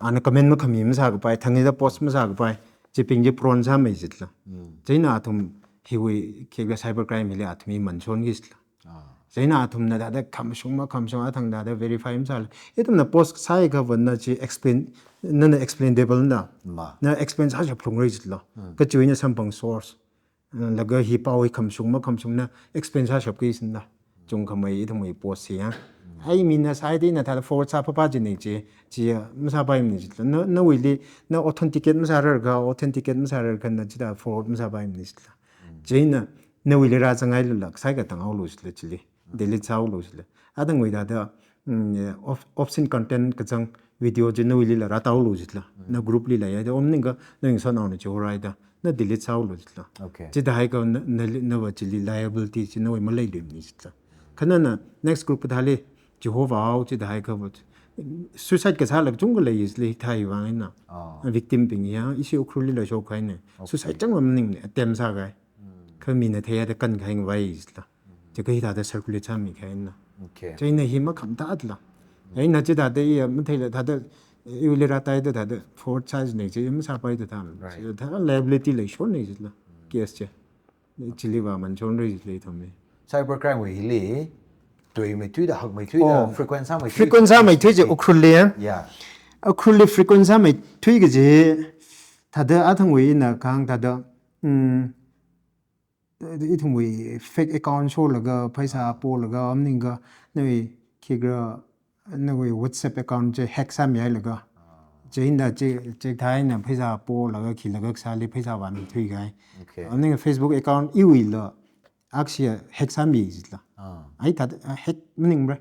Ana comment makhami masākapai, thangkha jida post masākapai. Chibing chi prone sāmei jitla. Mm. Chieina athum hiwui khikha cyber crime hili athum hi manchonki jitla. Ah. Chieina athumna thāda khamashung makhamashung athang thāda verify masāla. Ithumna post sāhaiakhava na chi explain, nana explain table na. Ma. Na explain sāshap lungrai jitla. Hmm. Kachiwui na samphang source. Laga hi pao hi khamashung makhamashung na explain sāshapki sinna. Chungkhamei ithumwui post hi ya. Hmm. Ai mina sāhaida ina thāda forward sāpapa jine chi, chi masāpaimana jitla. Na, nawuili, na authenticate masārarkha, authenticate masārarkha na chithāda forward masāpaimana jitla. Mm. Chieina, nawuili rāzanghailala, sai katang haolu jitla chili. Mm. Delete sāhaolu jitla. Athangwui thāda, mm, of-, obscene content kachang video chi nawuilila rātāhaolu jitla. Mm. Na group lila ya, da om ningkha, na ngasotnaona chihoraida. Na delete sāhaolu jitla. Okay. Chithāhaiakha na, na, nava chili liability chi nawui maleiluimana jitla. Kha nana next group kathāli, chihova hao chithāhaiakhava. Suicide kasāla kachungkha lei jitla hithāwui vang eina. Ah. Victim bing ya, ishi Ukhrul lila shokhaina. Okay. Suicide chang maningne, attempt sākahai. Mm. Kha mina theihaida kankahai ngavai jitla. Mm. Chikha hithāda circulate sāmikahaina. Okay. Chieina hi makhamathatla. Eina chithāda iya matheila thāda, iwuili rātāhaida thāda forward sājine chi masāpaida thāna. Right. Chithāda liability leishonna jitla. Mm. Case chi. Chiliva manchonra jitla ithumwui. Cyber crime wui hili, tuimeithuida, hakmeithuida, Oh. frequent sāmeithui. Frequent sāmeithui chi Ukhrulli ya. Yeah. Ukhrulli frequent sāmeithui kaji, thāda athangwui ina kahāng thāda, mm, ithumwui fake account sholaga, pheisā polaga, om ningkha, nawui khikha, nawui WhatsApp account chi hack sāmihailaga. Ah. Chieina chi, chithāna pheisā polaga, khilaga kasāli pheisā vāmikhuikahai. Okay. Om ningkha Facebook account iwuila, akshi hack sāmi jitla. Ah. Ai thāda, ah, hack maningra.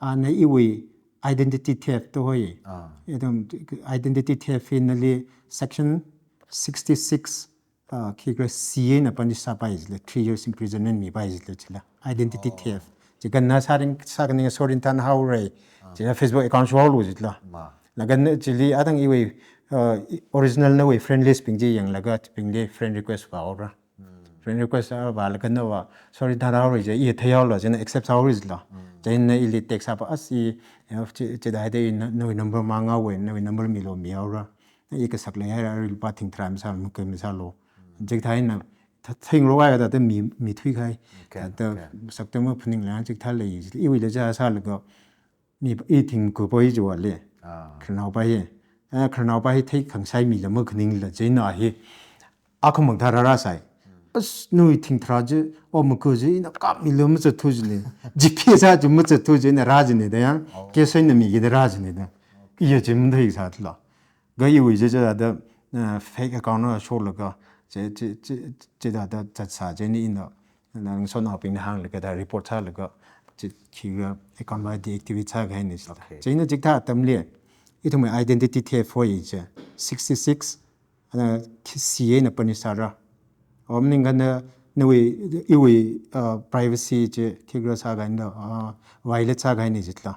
Ana iwui identity theft da hoi. Ah. Ithum identity theft hi nali section sixty-six, ah, khikha C eina punish sāpai jitla, three years imprisonment mipai jitla chila. Identity Oh. theft. Chikha na sāring, sākhaning sorinthan haora. Ah. Chila Facebook account shohaolu jitla. Ma. Laga na chili athang iwui, ah, i-, original nawui friend list bing chi yanglaga chibingli friend request vāhaora. Hmm. Friend request vālaga nava, sorinthan haora chi, i theihaolu, chieina accept sāhaora jitla. Hmm. Chieina ili text sāpa asi, ya, chi, chithāhaida i na, nawui number manghaowa, nawui number milu mihaora. I kasak leihaira, arui lupā thing tharā masālu, makei masālu. Chithāna, tha-, thing ro ai thāda mi, mithuikahai. Okay, Thāda okay. sakta maphaningla, chithā lei, iwuila chi sālaga, mi, i thing kupoi jiwale. Ah. Khararnaopa hi. Eh, khararnaopa hi theikhangasai mila makhaningla, chieina hi. Akhamang thā rārāsai. As nawui thing tharā chi, o maku chi, ina kap mila mazathu jile. G P S a chi mazathu jina rā jine da ya. Oh. Case eina mikida rā jine da. Iya chi matheisāla. Kha iwui chi chithāda, eh, fake account na sholaga, chi, chi, chi, chithāda zatsā chieina ina, na ngasotnaobingna hānglaga thāda report sālaga, chi, khikha account va deactivate sākahaina jitla. Okay. Chieina chikathā atamli, ithumwui identity theft hoi chi, sixty-six, ana khi C eina punish sāra. Om ningkha na, nawui, iwui, ah, privacy chi khikha sākahaina, ah, violate sākahaina jitla.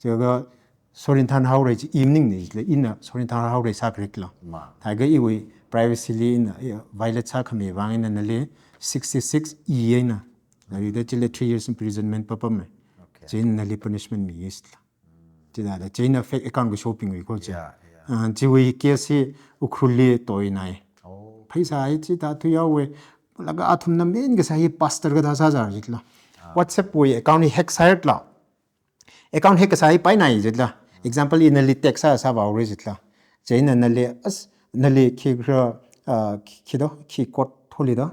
Chikha sorinthan haora chi i maningna jitla, ina sorinthan haora sākharikla. Ma. Thākha iwui privacy li ina, eh, violate sākhami vang eina nali sixty-six E eina. Arida chili three years imprisonment papamei. Chieina nali punishment mi jitla. Chithāda, chieina fake account kashobingwui ko chi. Yeah, yeah. Ah, chiwui case hi Ukhrulli toinai. Oh. Pheisā hi chithā thuihaowa. Laga athumna main kasā hi pastor kathā sāzāra jitla. Ah. WhatsApp wui account hi hack sāhaira. Account hack kasā hi painai jitla. Example, ina nali text sā sāvāhaora jitla. Chieina nali as, nali khi kha, ah, khi, khi do, khi code tholi do.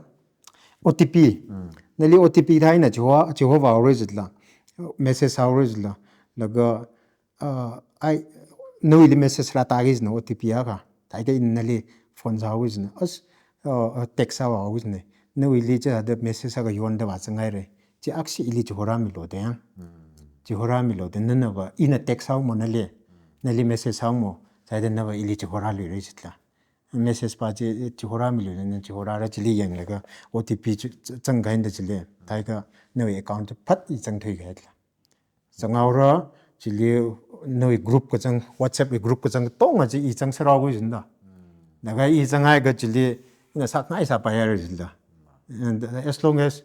O T P. Mm. Nali O T P thā ina chiho, chihovāhaora jitla. Message sāhaora jitla. Laga, ah, ai, nawuili message rātāki jina O T P akha. Thākha ina nali phone sāhaowa jina. As, ah, ah, text sāvāhaowa jina. Nawuili chithāda message akha yonda vāzanghaira. Chi akhashi ili chihorāmilu da yang. Mm. Chihorāmilu da, nanava ina text sāhaomo nali. Nali message sāhaomo. Chithāda nava ili chihorāluira jitla. Message pa chi, chihorāmilu, nana chihorāra chili yanglaga O T P chi, chi, zangkahaida chili. Thākha nawui account chi phat i zangthuikahaira. Zanghaora, chili nawui group kazang, WhatsApp wui group kazang katonga chi i zangsārāhaowa jina da. Laga i zanghaiakha chili, ina sākhangai sāpaihaira jina da. And as long as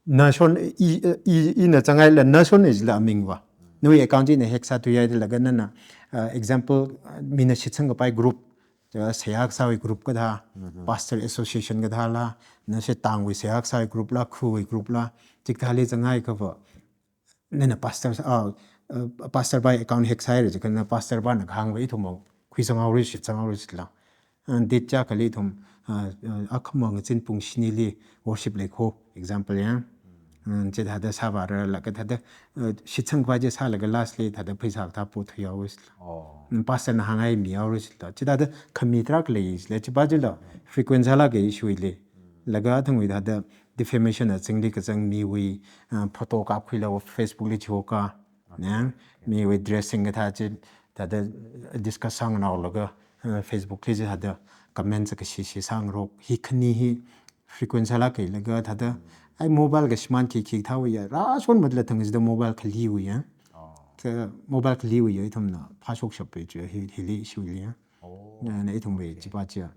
na shon, i, i, ina zanghaila na shon jila amingva. Nawui account chi ina hack sāthuihaida laga nana, uh, example, uh, mina shitsangkapai group, uh, seihā kasāwui group kathā, Mhm. Pastor Association kathāla, nase tangwui seihā kasāwui group la, khawui group la, chikathāli zanghaiakhava, nana pastor, uh, uh, pastor pawui account hack sāhaira jikha na pastor pana kahāngva ithum mang khuizanghaora, shitsanghaora jitla. And date chi akhali ithum, uh, uh, akhama ngazin pung shinili worship leikho, example ya. Mm, chithāda sāvāra laga thāda, uh, shitsangkhavai chi sālaga lastli thāda pheisā kathā pothuihaowa jitla. Oh. Mm, pastor na hāngngai mihaora jitla. Chithāda khami tarākha lei jila, chipa chila frequent sālaga issue li. Laga athangwui thāda defamation azingli kazang miwui, uh, photo kapkhuilaga Facebook li chihoka, ne? Miwui dressing kathā chi, thāda discuss sāngnaolaga, uh, Facebook li chi thāda comment sā kashishi sāngarok. Hi khani hi frequent sālaga laga thāda, ai mobile kashimān khikhi thāwui ya, rāshon matla thang jida mobile khaliwui ya. Oh. Kha mobile khaliwui ya, ithumna phāshokshappai chi, hi, hili issue li ya. Oh. Na, na ithumwui Okay. chipa chi ya.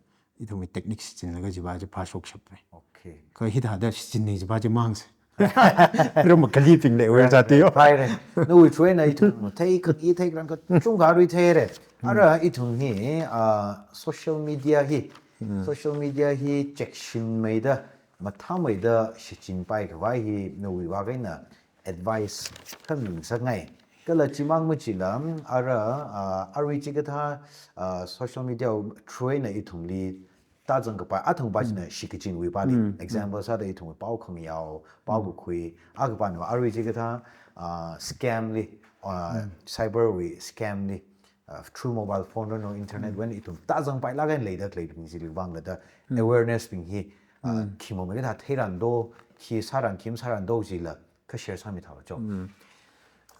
Ithumwui technique shichinlaga chipa chi phāshokshappai. Okay. Kha hithāda shichinni chipa chi mangsa. Ram khalibing lei, wer jati yo. Phāhaira. Nawui through eina ithum thei kha, i thei kharan kachungkha rui theira. Ara ithum hi, ah, social media hi, Hmm. social media hi checkshingmeida, mathāmeida shichinpaikhavai hi nawui vak eina advice khami ngasakngai. Kala chimang machila, ara, ah, arui chikathā, ah, social media through eina ithumli tāzangkapai, athangpa china Mm. shikachinwui pali. Mm, mm. Example sāda ithumwui pao khangayao, pao Mm. kakhui, akhapana arui chikathā, ah, scam li, ah, Mm. cyber wui scam li, ah, through mobile phone rano internet Mm. wui eina ithum tāzangpailāk eina leida khaleibing chili vanglaga Mm. awareness bing hi, ah, Mm. khimomei kathā theiranlo, khi sāran, khi masāranlo chila, kha share sāmithālu cho. Mm.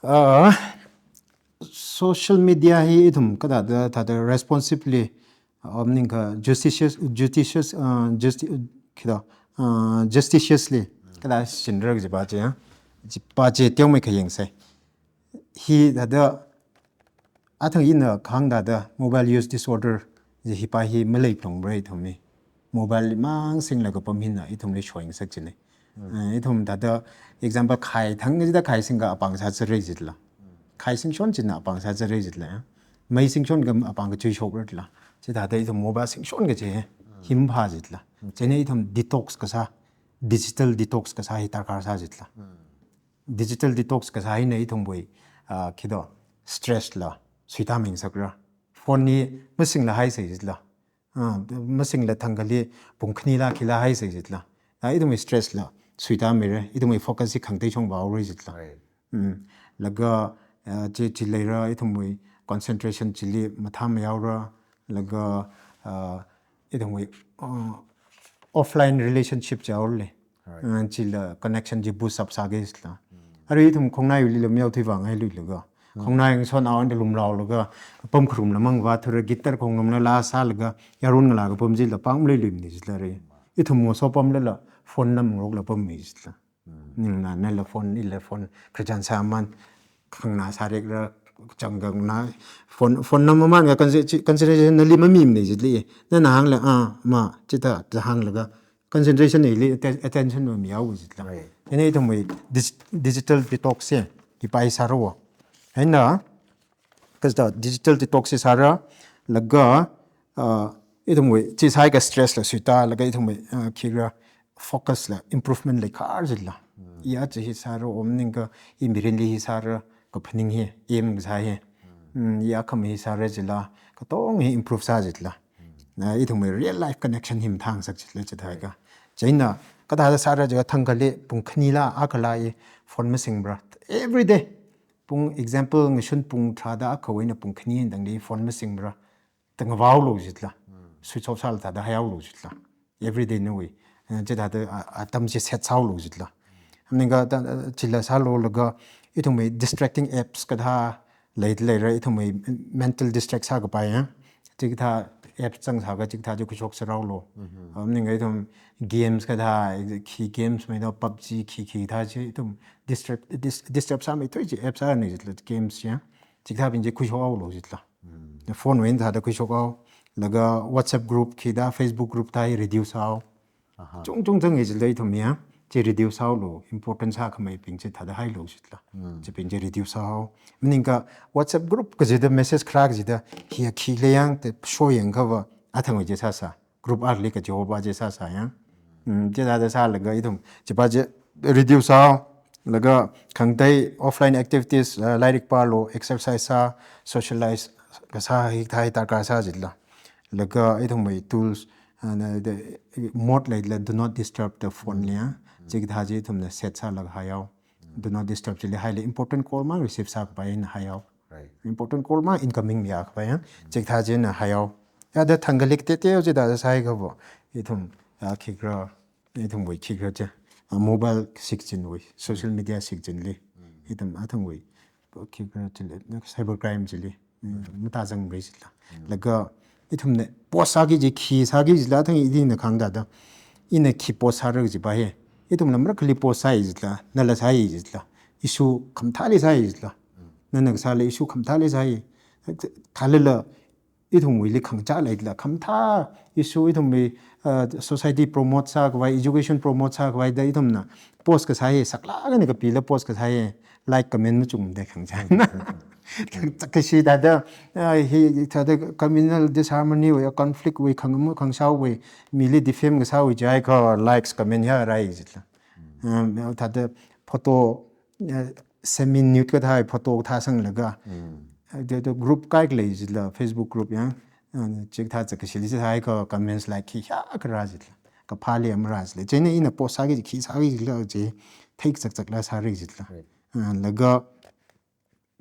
Ah, social media hi ithum kathāda, thāda responsibly, um, ningkha justitious, justitious, ah, justi-, khi do, ah, justitiously, kathā shinra kajipa chi, ah. Chipa chi teomeikha yangsei. Hithāda, athang ina kahāng thāda mobile use disorder, chi hipa hi maleiphalungra ithumli. Mobile mang singlaga pam hina ithumli shoingasak china. Mm. Eh, ithum thāda example khai thang jida khai singakha apāng sāzāra jitla. Khai singshon china apāng sāzāra jitla. Mei singshon kha apāng kachui shokra jitla. Chithāda ithum mobile singshon kaji hi maphā jitla. Mm. Chieina ithum detox kasā, digital detox kasā hi darkar sā jitla. Mm. Digital detox kasā hina ithumwui, ah, khi do, stress la suitāmingasakra. Phone hi masingla haisei jitla. Ah, masingla thangkhali pung khanila khila haisei jitla. Ah, ithumwui stress la suitāmira, ithumwui focus hi khangatei shong vāhaora jitla. Right. Mm. Laga, ah, chi, chi leira, ithumwui concentration chili mathāmeihaora, laga, ah, ithumwui, ah, offline relationship jihaora lei. Right. Ah, chila connection chi boost up sāki jitla. Mm. Arui ithum khongnaiwuili lam yaothui vāngailui laga. Mm. Khongnai ngasotnao eina lumlaolaga, pamkharumla mangvāthura, guitar khongnumla laa sālaga, yaron ngalā kapam chila pāng maleiluimana jitla arui. Ithum ngasopamlala, phone namngarokla pammei jitla. Mm. Ningna, nala phone, ila phone, khararchan sāmān, khanganā sārekra, chang khanganā, phone, phone namamānakha conce-, concentration nali mamimana jitli. Nana hāngla, ah, ma, chithāda hānglaga, concentration hili atten-, attention mamihaowa jitla. Right. Chieina ithumwui dig-, digital detox hi, Hipai sāra wo. Eina, kathāda digital detox hi sāra, laga, uh, ithumwui, chi sāhaiakha stress la suita, laga ithumwui, uh, khikhala focus la improvement leikhar jila. I aja hi sāra, om ningkha, i mirinli hi sāra, kaphaning hi, aim kasā hi. Mm, i akhama hi sāra jila, katonga hi improve sā jila. Na ithumwui real life connection hi mathāngasak jila chithāhaiakha. Chieina, kathāda sāra jiakha thangkhali pung khanila, akhala i phone masingra. Every day. Pung example, ngashun pung tharāda akhawui eina pung khani tangli phone masingra. Tangavāhaolu jila. Switch off sāla thāda haihaolu jila. Every day nawui. Eh, chithāda, ah, atam chi set sāhaolu jila. Maningkha ta, ah, chila sālu laga ithumwui distracting apps kathā lei, leira ithumwui mental distract sākapai ya. Chikathā apps zang sāakha chikathā chi khuishok sāhaolu. Maningkha ithum games kathā, khi games maida PUBG, khi, khi kathā chi ithum distract, dis-, distract sāmeithui chi apps sāni jila games ya. Chikathābing chi khuishokhaolu jila. Phone wui eina thāda khuishokhao. Laga WhatsApp group khida, Facebook group thā hi reduce hao. Aha. Chungchung zang hi jila ithum ya. Chi reduce haolu, important sākhameibing chi thāda hailu jila. Chibing chi reduce hao. Maningkha WhatsApp group kajida message kharā kajida, hi khi lei yang te show yangakha va, athangwui chi sāsa. Group akhali kachihopa chi sāsa ya. Mm, chithāda sālaga ithum, chipa chi reduce hao. Laga khangatei offline activities, uh, lairik pālu, exercise sā, socialize kasā hikathā hi darkar sā jila. Laga ithumwui tools, uh, na, the, mode leila do not disturb the phone li ya. Chikathā chi ithumna set sālaga haihao. Do not disturb chili haili important call mang receive sākapai eina haihao. Right. Important call mang incoming ya kapai ya. Chikathā china haihao. Ya da thangkhali tete chithāda sāhaiakha va. Ithum, ah, khikhala, ithumwui khikhala chi. Ah, mobile sikchinwui, social media sikchinli. Ithum athangwui, khikhala chili, cyber crime chili. Mathāzangmara jila. Laga ithumna post sāki ji, khi sāki jila, athang ithumna khangda da. Ina khi post sāra jipa hi. Ithumla marakhali post sāi jila, nala sāi jila. Issue khamathāli sāi jila. Nana kasāla issue khamathāli sāi. Thālala ithumwuili khangachā leila, khamathā issue ithumwui, uh, society promote sākhavai, education promote sākhavai da ithumna post kasā hi, saklāk eina kapila post kasā hi, like comment machungda khangachā. Kashi thāda, ah, hi thāda communal disharmony wui, conflict wui, khangam khangshaowui, mili defame kasāwui jiakha likes comment ya rai jila. Um, thāda photo, uh, semi nude kathā photo thāsanglaga. Uh, the, the group kaikha lei jila, Facebook group ya. Uh, chikathā chak kashili sāhaiakha comments like khi ya kharā jila. Kaphāli amara jila. Chieina ina post sāki ji, khi sāki jila chi, theikachakchakla sāra jila. Right. Uh, laga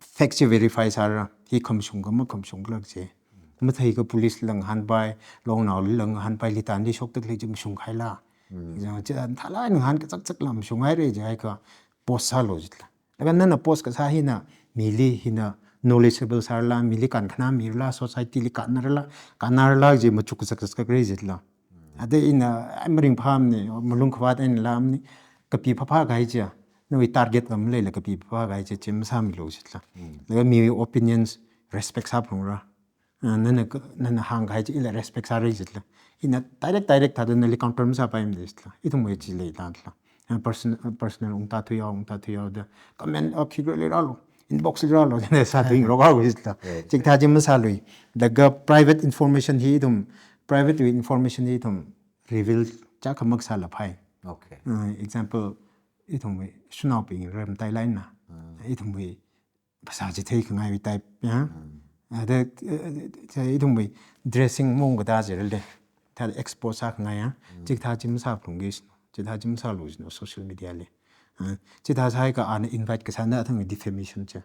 fact chi verify sāra, hi khamashung kha makhamashung khala chi. Matheikha police la ngahānpai, longnaoli la ngahānpai, litanli shoktak lei chi mashung kahaila. Jang chi thālāk eina ngahānkachakchakla mashung haira jiakha post sālu jila. Laga nana post kasā hina, mili hina knowledgeable sārala, mili kankhanā mirala, society li kannarala, kannarala chi machuk kachakchakra jila. Ada ina, ai maringphāmana, malung khavāt eina lamni, kapi phāphā kahai chi, nawui target lam leila kapi phāphā kahai chi, chi masāmilu jila. Laga miwui opinions respect sāphalungra. Ah, nana ka-, nana hāngkahai chi ila respect sāra jila. Ina direct, direct thāda nali counter masāpaimana jila. Ithumwui chi leila jila. Ah, person-, ah, personal ungta thuihao, ungta thuihao da. Comment, ah, khikhala leirālu. Inbox leirālu. Sāthuingarok haowa jila. Right. Chikathā chi masālui. Laga private information hi ithum, private wui information hi ithum reveal chākha makasāla phai. Okay. Uh, example, ithumwui shanaobing ram tai laina. Ithumwui phasā chi theikhangai type ya. Ada, eh, ithumwui dressing maung kathā chili. Thāda expose sākhangai ya. Chikathā chi masāphalungki jino. Chikathā chi masālu jino social media li. Ah, chikathā sāhaiakha ana invite kasāna athang defamation chi.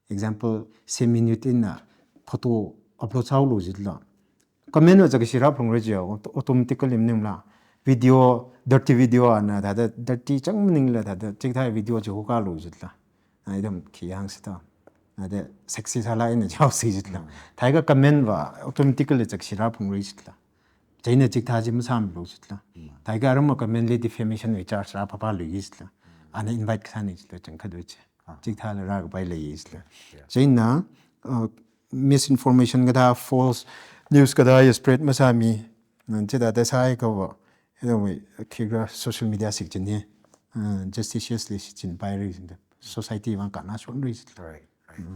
Example, semi nude eina photo upload sāhaolu jila. Comment va chak kashi rāphalungra ji, auto-, automatically maningla. Video, dirty video ana thāda, dirty chang maningla thāda, chikathā video chi hukālu jila. Ai ithum khi hāngsita. Ada sexy sāla ina jaosi jila. Thāhaiakha comment va automatically chak kashi rāphalungra jila. Chieina chikathā chi masāmilu jila. Thāhaiakha aram comment li defamation wui charge rāphāphālu jila. Ana invite kasāna jila, chang kadu chi. Ah. Chikathāla rākapai lei jila. Yeah. Chieina, uh, misinformation kathā, false news kathā ya spread masāmi. Chithāda sāhaiakha va, ithumwui khikhala social media sikchin hi, uh, judiciously sikchinpaira jila. society vang kannashonrei. Right, right.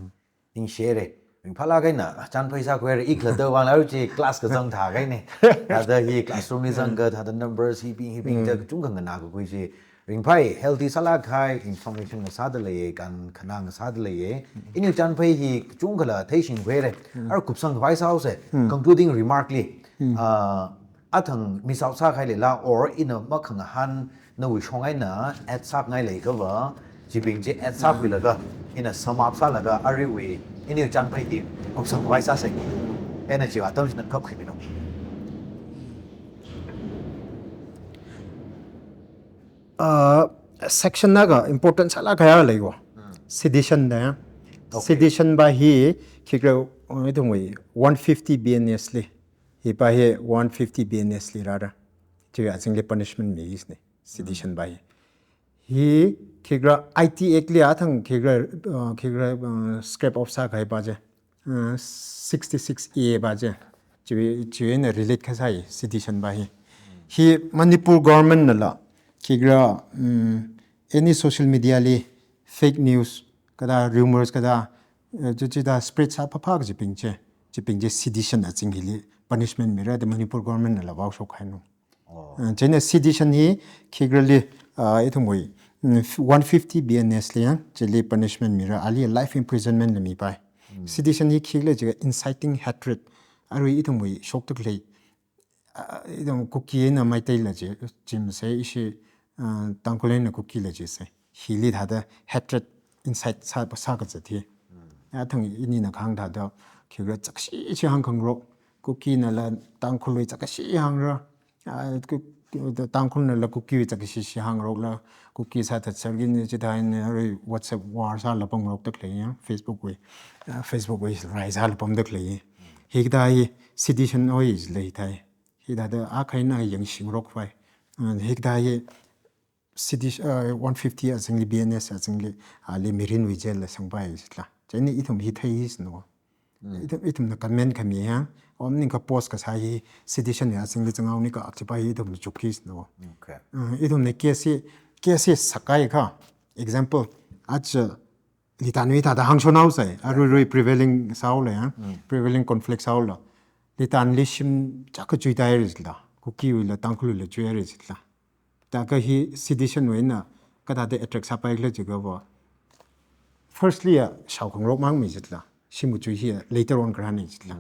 Ningshire. Ringphālāk eina chānphai sākhuire, i khalatta vangla aruichi class kazang thākahaine. Thāda hi classroom li zangakha, thāda numbers hibing hibing da kachungkha nganākakhui chi. Ringphai, healthy sālāk kahai, information ngasāda leiye, kan khanā ngasāda leiye. Ini chānphai hi kachungkhala theishingkhuire. Ara kupsang khavai sāhaose. Concluding remark li. Ah, athang miss out sākahai leila, or ina makhangahān nawui shong eina add sāngai leiakhava, chibing chi add sākhuilaga, ina sum up sālaga, aruiwui, ini chānphai hi kupsang khavai sāse. Ina chiwui atam china kapkhuimilo. Uh, section akha important sālāk kahai leiko. Sedition da. Okay. Sedition pa hi khikhala, uh, ithumwui one fifty B N S li. Hi pa hi one fifty B N S li rāra. Chiwui azingli punishment mihaisne. Sedition pa hi. Hi khikhala I T Act li athang khikhala, uh, khikhala, uh, scrap off sākahai pa chi. Uh, sixty-six A pa chi. Chiwui, chiwui eina relate kasāi sedition pa hi. Hi Manipur government nala khikhala, um, any social media li fake news kathā, rumors kathā, uh, chi, chithā spread sāphāphā kajibing chi, chibing chi sedition azing hili punishment mira da Manipur government nala vaoshok kahaino. Oh. Uh, chieina sedition hi khikhala, uh, ithumwui, mm, one fifty B N S li ya, chili punishment mira, ali life imprisonment la mipai. Sedition hi khikhala jiakha inciting hatred. Arui ithumwui shokta khalei, uh, ithum Kuki eina Meitei la chi, chimse ishi, uh, Tangkhul eina Kuki la chise. Hili thāda hatred incite sā, sākazat hi. Athang inina kahāng thāda, khikhala chakshi chi hāngkhangarok, Kuki nala Tangkhulwui chakshi hāngra, ah, Ku-, Ku-, Tangkhul nala Kukiwui chakshi chi hāngarokla, Kuki sāthatserkina chithāhaina, arui WhatsApp war sāla pamngarokta khalei ya, Facebook wui, ah, Facebook wui rai sāla pamda khalei. Hikathā hi sedition oi jilei thai. Hithāda akha eina yangshingarok khavai. Ah, hikathā hi sedition, uh, one fifty azingli B N S azingli, ali mirinwui jail la sangpai jitla. Chieina ithum hi theisno. Ithum, ithumna comment khami ya, om ningkha post kasā hi sedition ya azingli changhaonika chipa hi ithumna chukhisno. Okay. Uh, ithumna case, case sākahai kha. Example, aja Litanwui thāda hāngshon haosai, aruirui prevailing sāhaola ya, prevailing conflict sāhaola. Litanli shim chaka chuitāhaira jitla, Kukiwuila Tangkhulwuila chuihaira jitla. Thākha hi sedition wui eina kathāda attract sāpaikhala jiakhava, firstly ya shaokhangarok mang mi jitla, shim kachui hi later on kharāna jitla.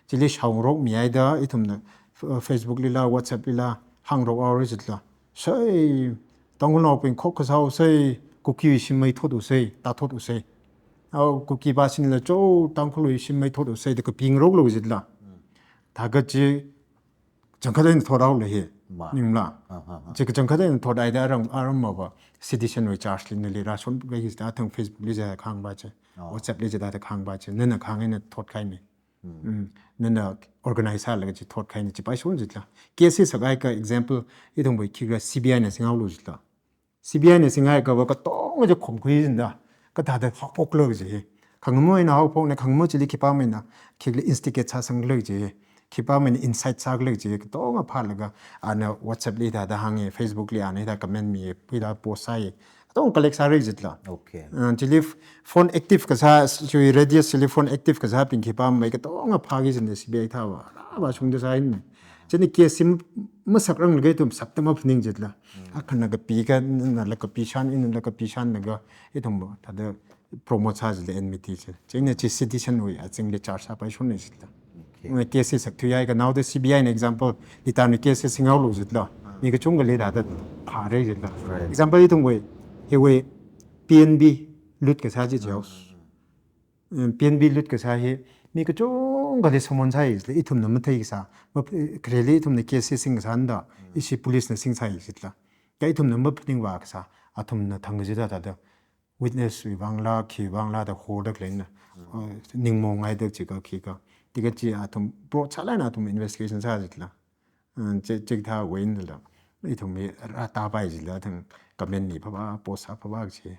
Chili shaokhangarok mihaida ithumna, uh, Facebook lila, WhatsApp lila, hāngarok haora jitla. Sai, Tangkhulnaobing khokkha sāhaosei, Kuki shim maithothaosei, tāthothaosei. Ao, Kuki pa shinla cho, Tangkhul shim maithothaosei, da kapingaroklu jitla. Thākha chi, changkhat eina thothaola hi. Ningla. Chi kachangkhat eina thothaida aram, aram mava, sedition wui charge li nali rāshon kahai jitla, athang Facebook li jida kahāng pa chi. WhatsApp li jida kahāng pa chi. Nana kahāng eina thotkahaina. Mm. Nana organize sālaga chi thotkahaina chipa shon jitla. Case sākahai kha example, ithumwui khikhala C B I na singhaolu jitla. C B I na singhaiakhava katonga chi khomkhui jitla. Kathāda haophokla chi. Khangamo eina haophokna, khangamo chili khipāmeina, khikhala instigate sāsangla chi. Khipāmeina incite sāla chi. Katonga phālaga, ana WhatsApp li thāda hānga, Facebook li ana thāda comment mi, puida post sāi. Katonga collect sāra jitla. Okay. Uh, chili f-, phone active kasā, chui radius chili phone active kasābing khipāmei katonga phāki jitla C B I thāva. Rāva shungda sāhaina. Chieina case sim masakrang laga ithum sakta maphaning jitla. Akhana kapikha, nala kapishan, inala kapishanlaga, ithum thāda promote sā jitla enmity chi. Chieina chi sedition wui azingli charge sāpai shonna jitla. Okay. Case sakthuihaiakha, naoda C B I na example, Litanwui case singhaolu jitla. Mi kachungkhali thāda phāra jitla. Right. Example ithumwui, hiwui P N B lut kasā chi jao. Mm, P N B lut kasā hi, mi kachungkhali summon sāi jitla, ithumna mathei kasā, map-, khareli ithumna case sing kasāna da, ishi police na singsai jitla. Kha ithumna maphaningva kasā, athumna thang jitla thāda, witness wui vangla, khi vangla da horda khaleina, uh, ningmongaida chiakha khikha. Thākha chi athum, brought sālaga athum investigation sā jitla. Uh, chi, chithāwui einala. Ithum hi rātāpai jitla, athang comment mi phāphā, post sā phāphā chi.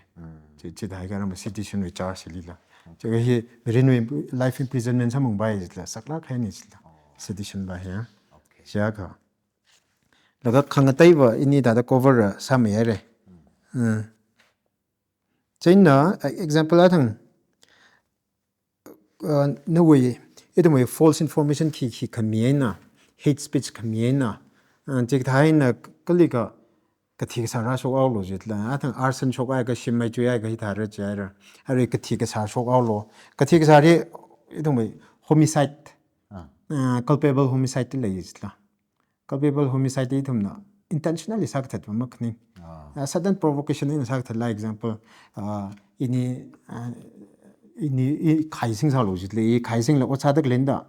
Chi, chithākha aram sedition wui charge lila. Chiakha hi mirinwui life imprisonment sāmangpai jitla, saklāk kahaina jitla. Sedition pa hi. Okay. Chiakha. Laga khangateiva ini thāda cover sāmihaira. Uh. Chieina, uh, example athang, uh, nawui, ithumwui false information khi khi khami eina, hate speech khami eina, uh, chikathā eina kali ka kathi kasā rāshok haolu jila, athang arson shok haiakha, shim mai chui haiakha hithāra jihaira. Arui kathi kasā shok haolu. Kathi kasā hi ithumwui homicide, Ah. uh, culpable homicide ti lei jila. Culpable homicide hi ithumna intentionally sākathat va makhaning. Ah. Uh, sudden provocation eina sākathatla, example, uh, ini, uh, ini, i khai sing sālu jila, i khai singla ot sāda khalei da.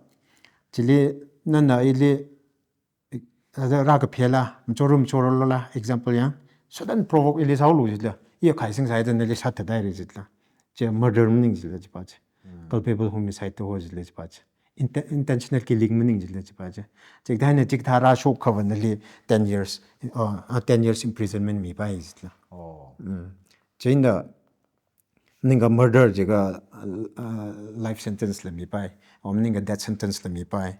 Chili nana ili, uh, rākaphela, machoro machorolola, example yang. Sudden provoke ili sālu jila, i khai sing sāda nali sāthathaira jila. Chi murder maning jila chipa chi. Culpable homicide to ho jila chipa chi. Inte-, intentional killing maning jila chipa chi. Chikathā eina chikathā rāshok akhava nali ten years, uh, uh, ten years imprisonment mipai jila. Oh. Chieina maningakha murder jiakha, uh, life sentence la mipai, or maningakha death sentence la mipai.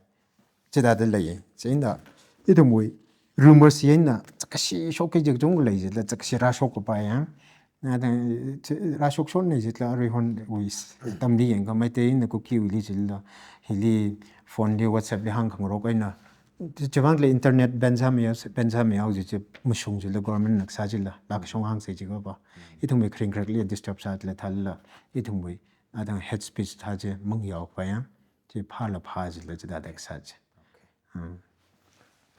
Chithāda lei. Chieina ithumwui rumors eina chakashi shok kaji kachungkha lei jila, chakashi rāshok kapai yang. Nathang, chi-, rāshok shokna jila, aruihonwui s-, atamli yangakha Meiteina Kukiwuili jila, hili phone li, WhatsApp li hāngkhangarok eina. Chi-, chiwuivang khalei internet ban sāmiya, ban sāmiya ji chi mashung jila, government na kasā jila, laa kashong hāngsa jiakha va. Ithumwui kharing kharakli disturb sā jila thālala, ithumwui athang hate speech thā chi mangyao pa yang, chi phāla phā jila chithāda kasā chi. Hmm.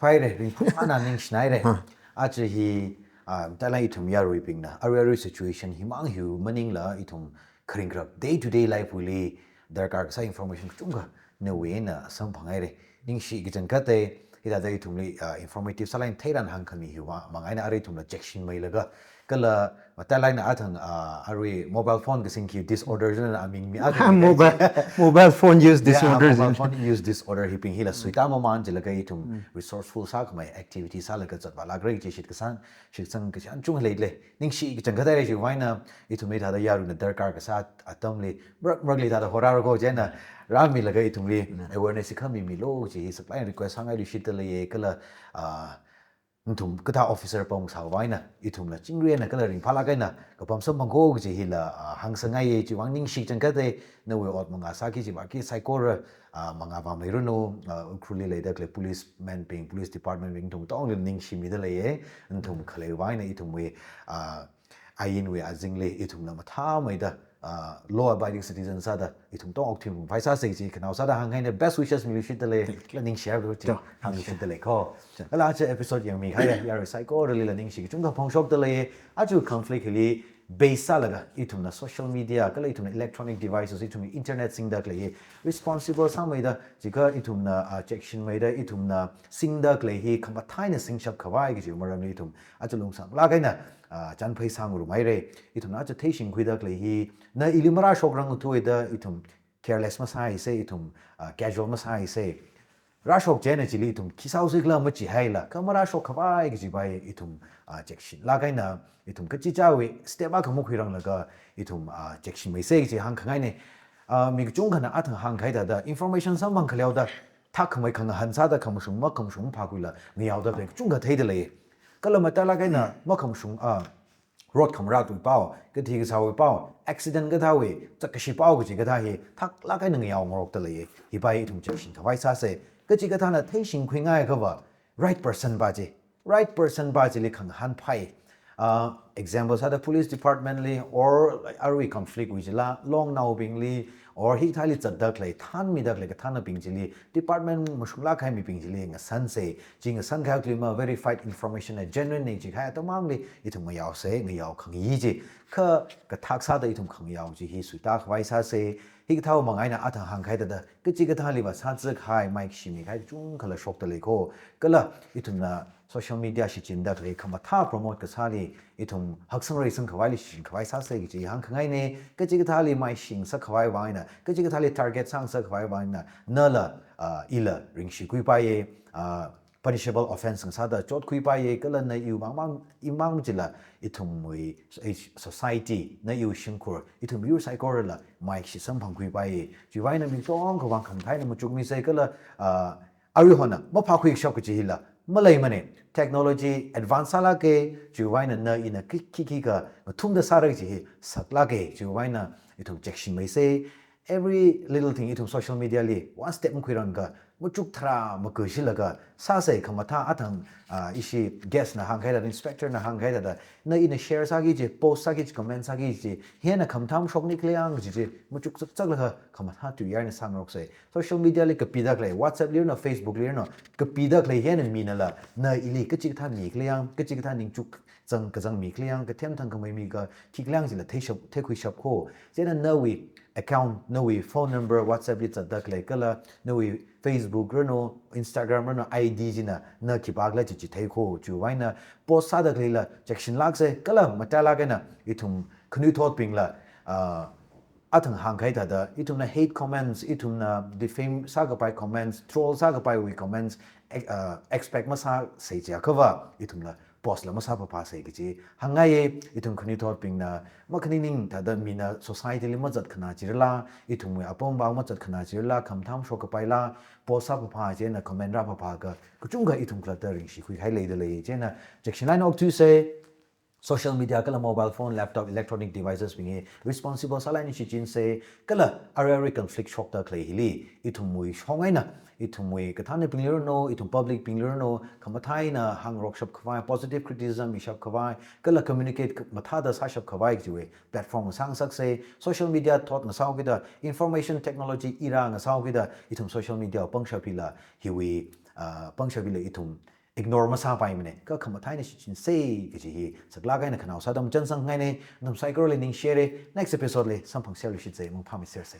Phaire, ringphāmana ningshinaire. Aja hi, ah, matailak ithum yaruibingna, arui arui situation himang hiu maningla ithum kharing kharak day to day life wuili darkar kasā information kachungkha nawui eina samphanghaire. Ningshi kachangkhatta, hithāda ithumli, ah, informative sālāk eina theiran hāngkhami hiva mang eina arui ithumla check shinmeilaga, kala matailak eina athang, ah, arui mobile phone kasing khi disorder jina aming mi akha. Mobile, mobile phone use Yeah, disorder. Mobile phone use disorder hibing hila suita maman jilaga ithum resourceful sākhamei activity sālaga zatva lākra chi shitkasang, shitsang kashan chungkha leile. Ningshi kachangkhatta lei chiwuivang eina ithumli thāda yaruina darkar kasā atamli, marak marakli thāda horāra ko chieina rāmilaga ithumli awareness hi khami milu chi hi saklāk eina request sāngailui shitta leiye, kala, ah, nathum kathā officer pam sāwui eina, ithumla chingri eina kala ringphālāk eina kapam samphang ko kaji hila, ah, hāngsangngaiye. Chiwuivang ningshi kachangkhatta, nawui ot mangā sāki chiva ki saikora, ah, mangā vāmeiranu, ah, Ukhrulli leida khalei policeman bing, police department bing nathum katongli ningshimida leiye, nathum khaleiwui eina ithumwui, ah, ainwui azingli ithumla mathāmeida, ah, law abiding citizen sāda ithum tong okthuiphung phai sāsa chi khanao sāda hānghaina, best wishes miluishitta lei, kala ningshiya ko chi hāngluishitta lei ko. Kala aja episode yangmi kahai yarui saikoralila ningshi kachungkha phongshokta lei, aja conflict hili base sālaga ithumna social media, kala ithumna electronic devices, ithumna internet singda khalei hi responsible sāmeida, jiakha ithumna, ah, check shinmeida, ithumna singda khalei hi khamathā eina singshap khavai kaji maramli ithum aja lungsanglāk eina, ah, chānphei sāngarumhaire. Ithumna aja theishingkhuida khalei hi, na ili marāshokrang thuida ithum careless masāhaisa, ithum, ah, casual masāhaisa. Rāshok chieina chili ithum khi sāhaosi khala machihaila, kha marāshok khavai kajiva ithum, ah, check shinlāk eina, ithum kachichāwui step akha makhuiranglaga ithum, ah, check shinmeisa kaji hāngkhangaina. Ah, mi kachungkhana athang hāngkahai thāda, information samphang khaleoda, thak khamei khangahān sāda khamashung makhamashung phākhuila ngayaoda khalei kachungkha theida lei. Kala matailak eina makhamashung, ah, road khamarā tui pao, kathi kasāwui pao, accident kathāwui, chakashi pao kaji kathā hi thaklāk eina ngayao ngarokta lei. Hiva ithum check shinkhavai sāsa. Kachikathāna theishingkhuingai akhava, right person pa chi, right person pa chili khangahān phai. Ah, example sāda police department li or arui conflict wui chila longnaobingli or hikathāli zatda khalei, thanmida khalei kathānabing chili, department mashunglāk kahai mibing chili ngasansa. Chi ngasan kahai khalei ma verified information na genuine na jikahai atamli ithum ngayaosa, ngayao khangayi chi. Kha kathak sāda ithum khangayao chi hi suita khavai sāsa. Hikathāwui manga eina athang hāngkahai thāda, kachikathāliva sāzak kahai, maik shimi kahai kachungkhala shokta lei ko. Kala ithumna social media shichinda khalei khamathā promote kasāli ithum haksang reisang khavaili shichinkhavai sāsa kaji hāngkhangaina. Kachikathāli maishing sākhavai vang eina, kachikathāli target sāngasak khavai vang eina, nala, ah, ila ringshikhui paiya, ah, punishable offence ngasāda chotkhui paiya, kala na iwui mang mang, imang chila ithumwui, eh, society, na iwui shimkhur, ithum yur saikorala maik shisamphangkhui paiya. Chiwui vang eina mi tongkha vang khamathā eina machukmisa kala, ah, aruihona maphākhui kashap kaji hila, Maleimane, technology advance sālāke, chiwui vang eina na ina khi khi khi khangathumda sāra kaji hi saklāke, chiwui vang eina ithum chekshimei se. Every little thing ithum social media li one step makhuirangakha, machuk tharā makashilaga sāsei. Khamathā athang, ah, ishi guest na hāngkahai thāda, inspector na hāngkahai thāda, na ina share sāki kaji, post sāki kaji, comment sāki kaji, hi eina khamathā mashokni khala yang kaji chi machuk chakchaklaga khamathā tui yarna sāngaroksei. Social media li kapida khalei, WhatsApp li ranu, Facebook li ranu, kapida khalei hi eina minala, na ili kachikathā mi khala yang, kachikathā ningchuk zang kazang mi khala yang, kathem thangkhamei mi ka khi khala yang chila theishap, theikhuishap kho. Chieina nawui account, nawui phone number WhatsApp li zatda khalei kala, nawui Facebook ranu, Instagram ranu, I D china na khipākhala chi chithei kho. Chiwui vang eina post sāda khaleila chekshinlāksei, kala matailāk eina ithum khanuithotbingla, ah, athang hāngkahai thāda, ithumna hate comments, ithumna defame sākapai comments, troll sākapaiwui comments, ex-, ah, expect masāsei, chiakhava ithumla post la masāphaphāsei kaji hāngngaiye. Ithum khanuithotbingna makhaning ning thāda mina society li mazat khanā chirala, ithumwui apong apao mazat khanā chirala, khamathā mashokkapaila, post sāphaphā chieina comment rāphaphāakha, kachungkha ithum khalatta ringshikhuikahai leida lei. Chieina chekshinlāk eina okthuisei. Social media kala mobile phone, laptop, electronic devices bing hi responsible sālāk eina shichinsei, kala arui arui conflict shokda khalei hili, ithumwui shong eina, ithumwui kathānabingli ranu, ithum public bingli ranu, khamathā eina hāngarokshap khavai, positive criticism mishap khavai, kala communicate k-, mathāda sāshap khavai kajiwui platform sāngasaksei. Social media thot ngasāhaokida, information technology era ngasāhaokida, ithum social media pangshap hila, hiwui, ah, pangshap hila ithum ignore masāpaimane, kha khamathā eina shichinsei kaji hi saklāk eina khanao sāda machānsang ngaine. Nathum saikorali ningshire, next episode li samphangserluishitsei, mangphāmeisersei.